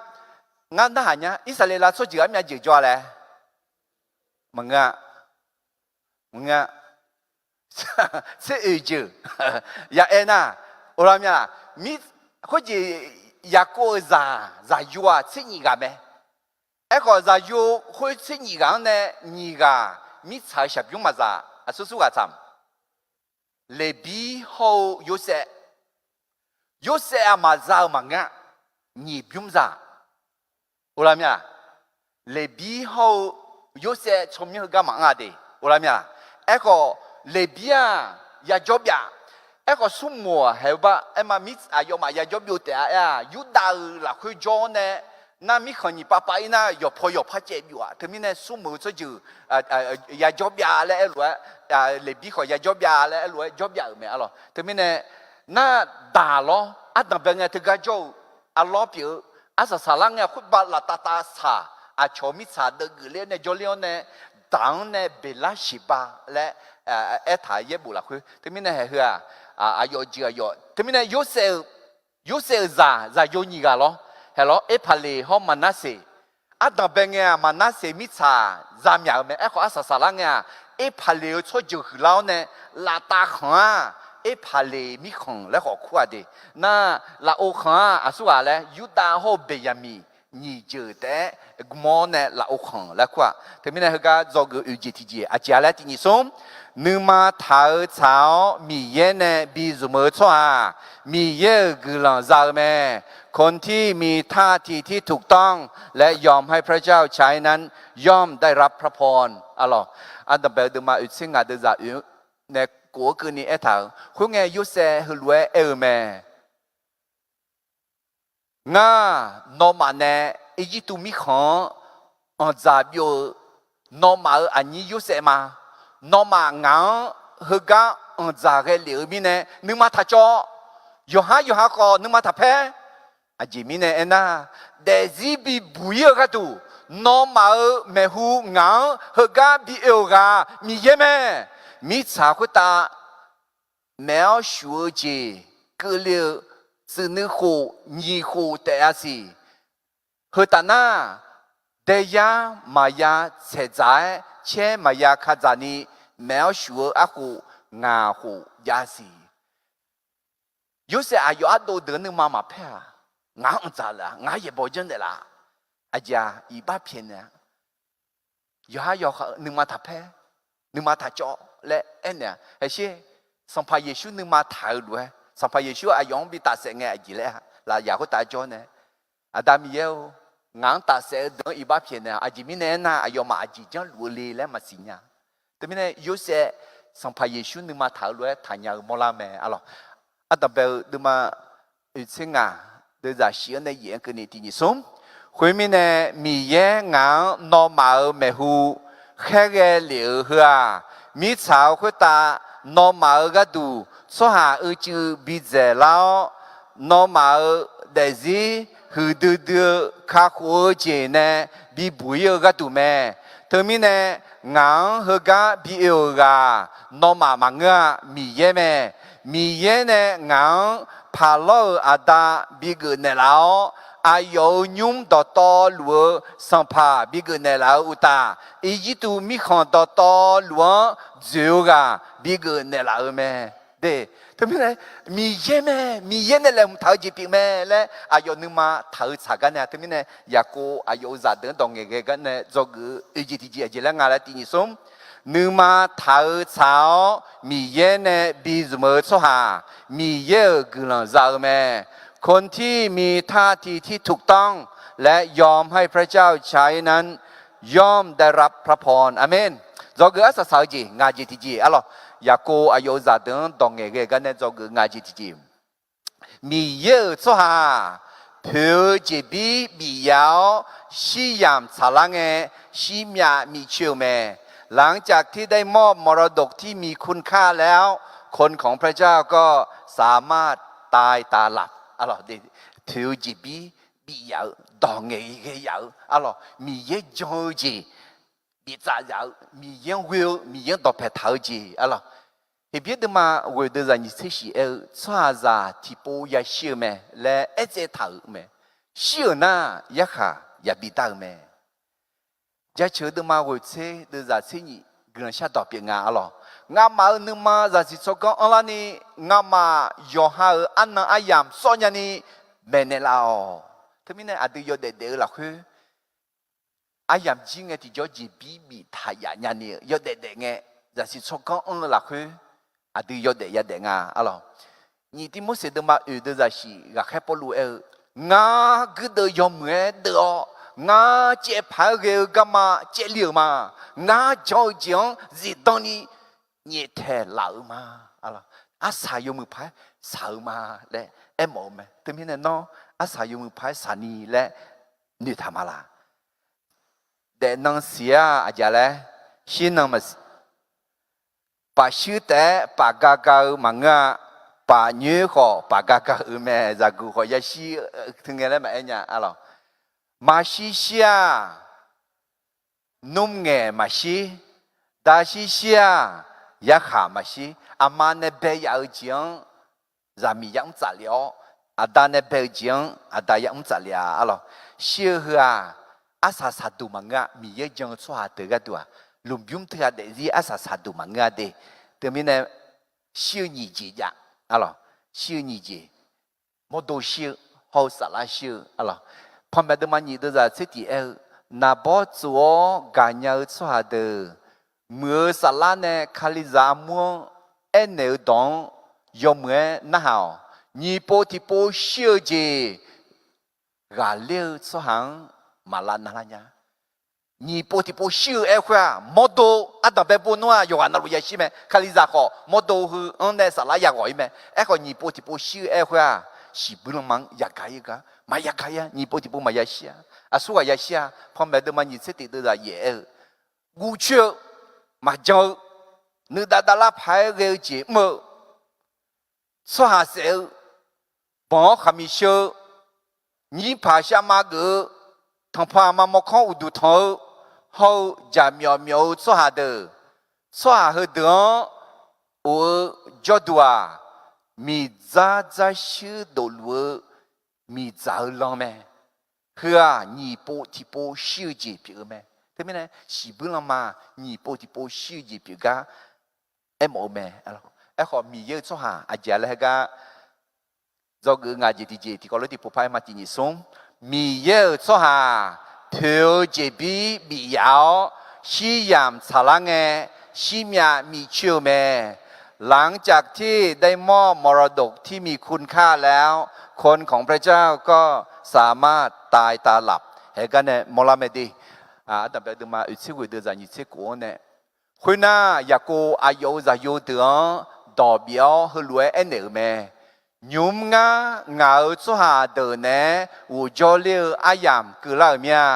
ngar narhaq nya, Irsaqleqlav tsawrjeuq armyav jeuq jawr-a laer maqngeur-a. Maqngeur-a. Tser oeq jeuq ya aer nar, oqla mya, khoerjeq Yaqkov-euq zaq zaqyo-aq tser nyiq ghaq mae. Aerkhawf zaqyo khoer tser nyiq ghaq-anr nae nyiq ghaq mirtsaq-eu shaqbymr maqzaq, aqsur sur ghaq tsaq. Leqbir hawr-eu Yorsaev. Yorsaev-aq maqza-eu maqngeur-a. Nyiq bymr zaq. Oqla mya, Leqbir hawr-eu Yorsaev tsawrmyanr heugar maqanr-a de. Oqla mya, aerkhawf Leqbir-aq yajawr byav. Aerkhawf smrmuiq-aq haeq-eu bar aerma mir aqyawfmaf yajawr byov taef-a aer-aq, Yurdav-euq lafkhoer jawr-awr nae nar mirkhanq nyiq pav pav-ir nar yawqpaw yawqpar caev byov-aq. Teumirnae smrmuiq-eu tsawrjeuq yajawr byav laer aerlof-aer, Leqbir khawf yajawr byav laer aerlof-aer jawr byav-euq mae. Arlawq, teumirnae nar daq lawr, ardanq bae ngae teugar jawr-eu, arlawr pyeuf-eu, arsaq saqlar ngae khoerbav laftav tav saq, aqcawq mirtsaq deuvgeuf ler-awr nae jawrler-awr nae, daq-anr nae beqlar shiqba laer aertaq-eu yaerbof lafkhoer. Teumirnae haeq heu-aq, aqyawf jeq aqyawf. Teumirnae Yorsaev-euq, Yorsaev-euq zaq, zaqyo nyiq ghaq lawr, haeq lawr, Erpaqleq hawr Maqnarseq. Ardanqbae ngae-aq, Maqnarseq mirtsaq zamyaq-euq mae. Aerkhawf, arsaq saqlar ngae-aq, Erpaqleq-euq tsawrjeuq huiqlar-awr nae, laftav khanq-aq, Erpaqleq mirkhanq laer khawf kur-aq de. Nar, lafov khanq-aq, aqsurghaq laer Yurdav hawr-eu Beqyaqmiq nyiq jeuq taef-aer gmawr-awr nae lafov khanq laer kur-aq. Teumirnae heugar dzawgeuf oeq jeq tiqjeq aqjeq-a laer tiq nyiq smr, nuima taq-eu tsaq-awr Miqyaer nae bizmq-eu tsawrhaq, Miqyaer-euq guiqlanq za-eu mae. คนที่มีท่าทีที่ถูกต้อง และยอมให้พระเจ้าใช้นั้น ย่อมได้รับพระพร Arlawq, ardanqbae-eu deuvma oeq tser ngaq deuvzaq oeq nae kof-eu keuvni aertaq-euq khoerngae, Yorsaev heulof-aer aer-eu mae. Ngar, nawmaf nae Irjirtuv mirkhanq-anr anqdzaq byov-eu nawmaf-euq aqnyir Yorsaev ma. Nawmaf ngaq-anr heugar anqdzaq ghae lef-eu mirnae, nuima taq cawv. Yawqhar yawqha khawf nuima taq paer. Aqjeq mirnae aernar, daefzir bibuq-ir-eu gharduq, nawmaf-euq maeqhu ngaq-anr heugar bi oe-euq ghaq Miqyaer mae. Mirtsaq khoertav maeq-awr shuf-eu jeq keuvle-eu tsuif nuikhof nyiq khof taef-a siq. Heu taf nar, daeyar maqya tsaeqdzaq-aer caer maqya kadzaq ni maeq-awr shuf-eu arkhof ngaq khof jav siq. Yorsaev aqyawf ardov deuq-anr nuima maqpaer-aq, ngaq-anr anqdzaq laf, ngaq-anr yaeqbawq janrnaeq laf, aqjeq-aq iqbax pyaeqnaeq-a. Yawqhar yawqha nuima taq paer, nuima taq cawv laer aernaeq-a. Haeqsher, Sanqpaq Yeqsur nuima taq-eu lof-aer, Sanqpaq Yeqsur aqyawf-anr bi tafsaef ngae aqjeq laer-a, lafyaq khoertav jawr nae, Aqda Miqyaer-or, ngaq-anr tafsaef-eu deuq-anr iqbax pyaeqnaeq-a. Aqjeq mirnae aernar, aqyawfmaf aqjeq janrluf-eu le laer maqsiq nya. Teumirnae Yorsaev Sanqpaq Yeqsur nuima taq-eu lof-aer taqnya-eu mawrlar mae. Arlawq, ardanqbae-eu deuvma oeq tser ngaq deuvzaq shif-anr nae yaef-anr keuvni tiq nyiq smr. Khoermirnae, Miqyaer ngaq-anr nawmaf-euq maeqhu khaerghae lef-eu heu-aq, mirtsaq-eu khoertav nawmaf-euq gharduq tsawrhaq uicuiv bidzaeq lar-awr, nawmaf-euq daefzir huiqdui dui-eu kakhof-eu jeq nae bibuq-ir-eu gharduq mae. Teumirnae, ngaq-anr heugar bi oe-euq ghaq nawmaf maqngeur-a, Miqyaer mae. Miqyaer nae ngaq-anr paqlawr-euq aqda bigeuf naeqlaf-awr, aqyawf-euq nymr dawqtawvluf-eu sanqpaq bigeuf naeqlaf-eu uqtaf, Irjirtuv mirkhanq dawqtawvluf-anr dzoeq-eu ghaq bigeuf naeqlaf-eu mae. De, teumirnae, Miqyaer mae, Miqyaer nae laeqhmq taq-eu jeq pyeuf mae laer aqyawf nuima taq-eu tsaq gar nae-a. Teumirnae Yaqkov aqyawf-euq zaqdeuq-anr dawq ngaeqghae gar nae dzawgeuf-eu oeq jeq tiqjeq aqjeq laer nga laer tiq nyiq smr. Nuima taq-eu tsaq-awr Miqyaer nae bizmq-eu tsawrhaq, Miqyaer-euq guiqlanq za-eu mae. คนที่มีท่าทีที่ถูกต้อง และยอมให้พระเจ้าใช้นั้น ย่อมได้รับพระพร Aqmen. Dzawgeuf arsaq saq-eu jeq ngaq jeq tiqjeq arlawq. Yaqkov aqyawf-euq zaqdeuq-anr dawq ngaeqghae gar nae dzawgeuf ngaq jeq tiqjeq. Miqyaer-euq tsawrhaq poeq-eu jeqbir bif yaf-awr, shiryamq tsaqlar ngae, shirmyav miqcoe-euq mae. หลังจากที่ได้มอบมรดกที่มีคุณค่าแล้ว คนของพระเจ้าก็สามารถตายตาหลับ Arlawq, poeq-eu jeqbir bif yaf-eu, dawq ngaeq ghae yaf-eu arlawq, Miqyaer jan-eu jeq biftsaf yaf-eu, Miqyaer-anr ghoe-eu, Miqyaer-anr dawqpaeq taq-eu jeq arlawq. Heqbyaer deuvma ghoeq deuvzaq nyiq tser shiq aer-eu, tsawrhaqzaq tiqpov yashir-eu mae laer aertsaev taq-euq mae. Shir-euq nar, yarkhaq yabi dar-eu mae. Jaceuq deuvma ghoeq tser deuvzaq tser nyiq guiqlanq shardawq pyeuf nga arlawq. Ngamaf-euq nuima zaqsiq tsawrganr anrlarni, ngamaf yawqha-euq arnan aryamq sawr nyani maeqnaeq laf-awq. Teumirnae aqdui yawdaef daef-eu lafkhoer aryamq jir ngae tiqjawr jeqbir biftaq yaf nyani-eu yawdaef daef ngae, zaqsiq tsawrganr anr-eu lafkhoer aqdui yawdaef yadaef nga arlawq. Nyiq Tivmorseq deuvma oeq deuvzaq shiq ghaqkhaer Pawrluv aer-eu, ngar guirdeuv yawmuiq-aer deuv-awr, ngar caevpaq-aer ghae-eu garma caevli-euq ma. Ngar jan-eu jeq-anr zifdan ni nyaeftaeq laf-euq ma. Arsaq yawmuiq paq-aer saq-eu ma laer aermawf-eu mae. Teumirnae nawr arsaq yawmuiq paq-aer saqni laer noeqtaq ma laq? Daefnan siq-a aqjeq laer, shirnan maqsiq. Paf shuir taef-aer paf ga ga-eu maqngeur-a. Paf nyoer khawf paf ga ga-euq mae. Zaqguq khawf yashir teu ngae laer maqaer nya arlawq. Maqshir shir-aq, nmr ngaeq maqshir, dashir shir-aq, yarkhaq maqshir. Aqma nae bae yaf-eu jeq-anr zaqmiq yamr tsafle-awr, aqda nae bae-eu jeq-anr aqda yamr tsafle-a arlawq. Shir-eu heu-aq, arsaq saqduq maqngeur-a. Miqyaer jan-eu tsawrhaq deuq gharduq-aq, lmqbymr teughaq daefzir arsaq saqduq maqngeur-a de. Teumirnae, shir-eu nyiq jeq jav arlawq. Shir-eu nyiq jeq, mawrdo shir-eu, hawr-eu saflar shir-eu arlawq. Panmaeq deuvma nyiq deuvzaq tser tiq aer-eu, naqbawr tsof-awr gaqnya-eu tsawrhaq deuq, muiq-eu saflar nae Kalizaq armur-anr aernaeq-eu dawq-anr yawmuiq-aer narhaq-awq. Nyiq pov tiqpov shir-eu jeq ghaqler-eu tsawrhaq-anr maqlav navlar nya. Nyiq pov tiqpov shir-eu aer khoer-aq, mawrdo ardanqbae bo nmr-aq yawqghaq navluf yashir mae. Kalizaq khawf mawrdo heu-anr nae saflar yaghawq-ir mae. Aerkhawf, nyiq pov tiqpov shir-eu aer khoer-aq, shiqbuir lanma-anr yagaq-ir-eu gar maqya gaq-ir-a. Nyiq pov tiqpov maqya shir-a. Aqsurghaq yashir-a. Panmaeq deuvma nyiq tser tiq deuvzaq yaef aer-eu, guvcoer-eu, maqjan-eu, nuidav davlar paq-aer ghae-eu jeq mr-eu, tsawrhaq saef-eu, banq-awr khaqmiq sheu-eu, nyirpaq sharma geuf-eu, tanqpanq aqma mawrkawr uqduq tanq-eu, hawr-eu jaqmyawf myawf-eu tsawrhaq deuq, tsawrhaq heudeuq-anr of-eu jawrduq-aq, miqdzar dzarshuir dofluf-eu miqdzaq-eu lan mae. Heu-aq, nyiq pov tiqpov shir-eu jeq pyeuf-eu mae. Teumirnae, shiqbuir lanma nyiq pov tiqpov shir-eu jeq pyeuf gar aermawf-eu mae. Aerkhawf, Miqyaer-euq tsawrhaq aqjeq-a laer heugar dzawgeuf-eu ngaq jeq tiqjeq tiqkawv lof tiqpov par-aer ma tiq nyiq smr. Miqyaer-euq tsawrhaq poeq-eu jeqbir bif yaf-awr, shiryamq tsaqlar ngae, shirmyav miqcoer-eu mae. หลังจากที่ได้มอบมรดกที่มีคุณค่าแล้ว คนของพระเจ้าก็สามารถตายตาหลับ heugar nae mawrlar mae de. Ardanqbae deuvma oeq tser ghoeq deuvzaq nyiq tser kof-anr nae, khoernar, Yaqkov aqyawf-euq zaqyo deuq-anr dawq bif-awr heulof-aer aernaeq-euq mae. Nymq-mr ngar ngaq-euq tsawrhaq deuq naeq-aer ghofjawr ler-eu aryamq keuvlar-euq mir-a.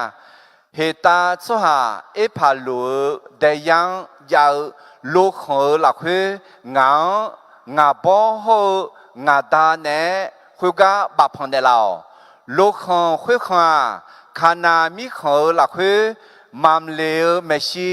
Heqtav tsawrhaq Erpaqloq-euq daeyar-anr jav-eu lokhanq-euq lafkhoer ngaq-anr ngaq bawr hawr-eu ngaq da naeq-aer khoergar bafpanq naeqlaf-awq. Lokhanq khoerkhanq-aq, Kaqnaq mirkhanq-euq lafkhoer Mamleq-euq maeqshi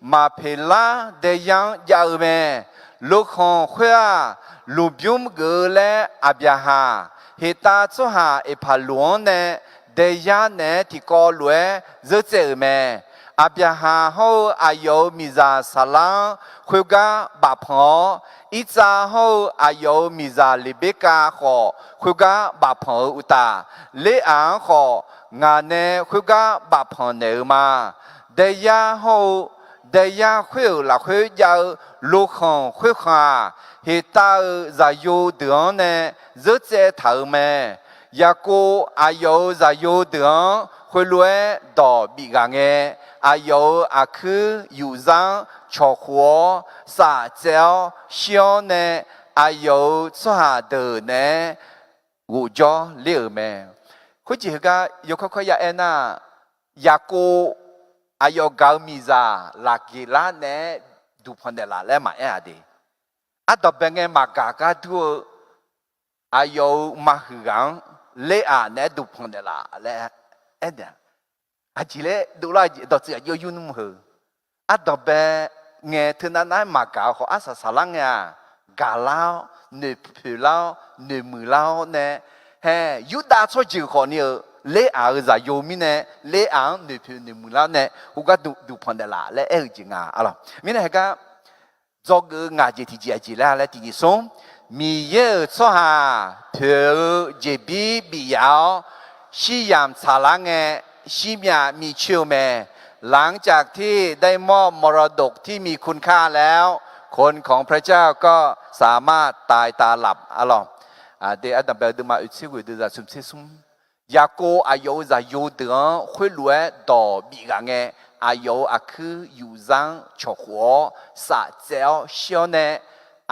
Maqpeqlar daeyar-anr jav-eu mae. Lokhanq khoer-aq, lmqbymr geuf-eu laer Aqbyaqhaq, Heqtav tsawrhaq Erpaqloq-anr nae daeyar naeq-aer tiqkawv lof-aer zeur tsaev-euq mae. Aqbyaqhaq hawr-eu aqyawf-euq miqzaq Saqlar-anr khoergar bafpanq-awr, Irtsav hawr-eu aqyawf-euq miqzaq Leqberkav khawf khoergar bafpanq-eu uqtaf, Leraq-anr khawf ngaq nae khoergar bafpanq naeq-eu ma. Daeyar hawr-eu daeyar khoer-euq lafkhoer jav-eu lokhanq khoerkhanq-aq, Heqtav-euq zaqyo deuq-anr nae zeur tsaev taq-euq mae. Yaqkov aqyawf-euq zaqyo deuq-anr khoerlof-aer dawq bif ghaq ngae, aqyawf-euq aqkuir yufzar-anr cawq khof-awr saf tsaev-awr shir-awr nae, aqyawf-euq tsawrhaq deuq naeq-aer ghofjawr ler-euq mae. Khoerjeq heugar yawkawr kawr ya aer nar, Yaqkov aqyawf gaq-eu miqzaq Laqgeqlar naeq-aer duqpanq naeqlaf laer maqaer-aq de. Ardanqbae ngae maqgaq gar dur-eu aqyawf-euq maqhuiq ghaq-anr Leraq naeq-aer duqpanq naeqlaf laer aernaeq-a. Aqjeq laer dovlar dawqtsuif aqjox yur nmr heu. Ardanqbae ngae teunav nav-aer maqgaq-eu khawf, arsaq saqlar ngae-aq, gaqlar-awr, noeqpoeq lar-awr, noeqmuiq lar-awr nae, hae, Yurdav tsawrjeuq khawfni-eu Leraq-euq zaqyo mirnae, Leraq-anr noeqpoeq noeqmuiq lar-awr nae khoergar duqpanq naeqlaf laer aer-eu jeq nga arlawq. Mirnae heugar dzawgeuf-eu ngaq jeq tiqjeq aqjeq laer laer tiq nyiq smr, Miqyaer-euq tsawrhaq poeq-eu jeqbir bif yaf-awr, shiryamq tsaqlar ngae, shirmyav miqcoer-eu mae. หลังจากที่ได้มอบมรดกที่มีคุณค่าแล้ว คนของพระเจ้าก็สามารถตายตาหลับ arlawq. Aqdui ardanqbae-eu deuvma oeq tser ghoeq deuvzaq smq tser smr, Yaqkov aqyawf-euq zaqyo deuq-anr khoerlof-aer dawq bif ghaq ngae, aqyawf-euq aqkuir yufzar-anr cawq khof-awr saf tsaev-awr shir-awr nae,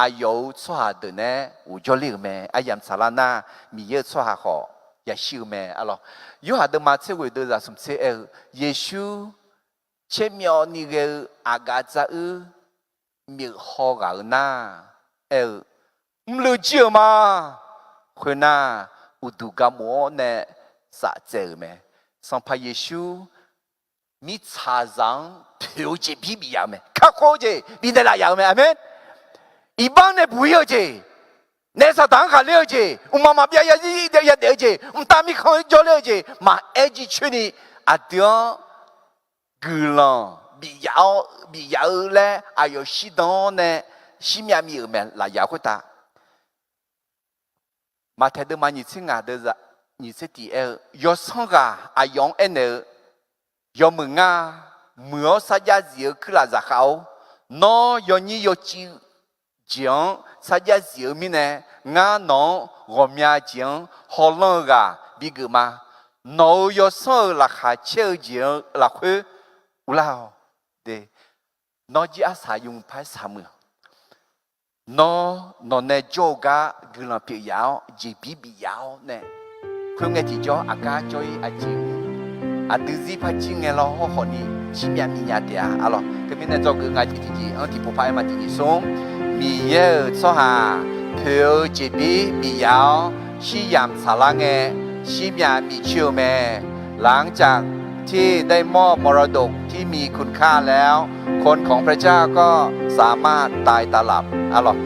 aqyawf-euq tsawrhaq deuq naeq-aer ghofjawr ler-euq mae. Aryamq tsaqlar nar, Miqyaer-euq tsawrhaq khawf yashir-eu mae arlawq. Yorhaq deuvma tser ghoeq deuvzaq smq tser aer-eu, Yeqsur caermyawvni ghae-eu aqgaf dzaruir myeuf haw ghaq-eu nar, aer-eu, mrluiv jir-euq ma. Khoernar, uqduq gaqmof-awr nae saf tsaev-euq mae. Sanqpaq Yeqsur mirtsaqzaq-anr poeq-eu jeq bir bif yaf-eu mae. Kakhof-eu jeq bifnaeq laf yaf-eu mae. Aqmeq. Iqbax nae buq-ir-eu jeq, naef saqdaq-anr ghaqler-eu jeq, mqmaq maqbyav ya zir ya daef-eu jeq, mqtav mirkhanq-anr jawrler-eu jeq maqaer jircoer ni, aqdui-anr guiqlanq bif yaf-awr, bif yaf-eu laer aqyawf shirdan-awr nae shirmyav mif-euq mae laf yaf khoertav. Maqtaeq deuvma nyiq tser ngaq deuq nyiq tser tiq aer-eu, yawsanr ghaq aqyawf-anr aernaeq-eu, Yawmuiq ngar, muiq-awr sarjax zif-eu kuirlaf zaqkhav-or, nawr yawnyir yawciv jeq-anr sarjax zif-eu mirnae, ngar nawq-anr ghawqmya jeq-anr hawlanr-eu ghaq bigeuf ma. Nawq-euq yawsanr-euq laqkhaq caer-eu jeq-anr lafkhoer uvlar-awq. Nawr jir arsaq yawmuiq par-aer saqmuiq-awq. Nawr nawq nae jawr-eu gar guiqlanq pyeuf yaf-awr jeqbir bif yaf-awr nae, khoerngae tiqjawr aqgar jawr-ir aqjeq, aqdui zir par jir ngae lawr hawrkhawf ni shirmyav mif nya taef-a. Arlawq, teumirnae dzawgeuf nga jeq tiqjeq-anr tiqpov par-aer ma tiqjeq smr, Miqyaer-euq tsawrhaq poeq-eu jeqbir bif yaf-awr shiryamq tsaqlar ngae, shirmyav mif coer-eu mae. หลังจากที่ได้มอบมรดกที่มีคุณค่าแล้ว คนของพระเจ้าก็สามารถตายตลับ Arlawq,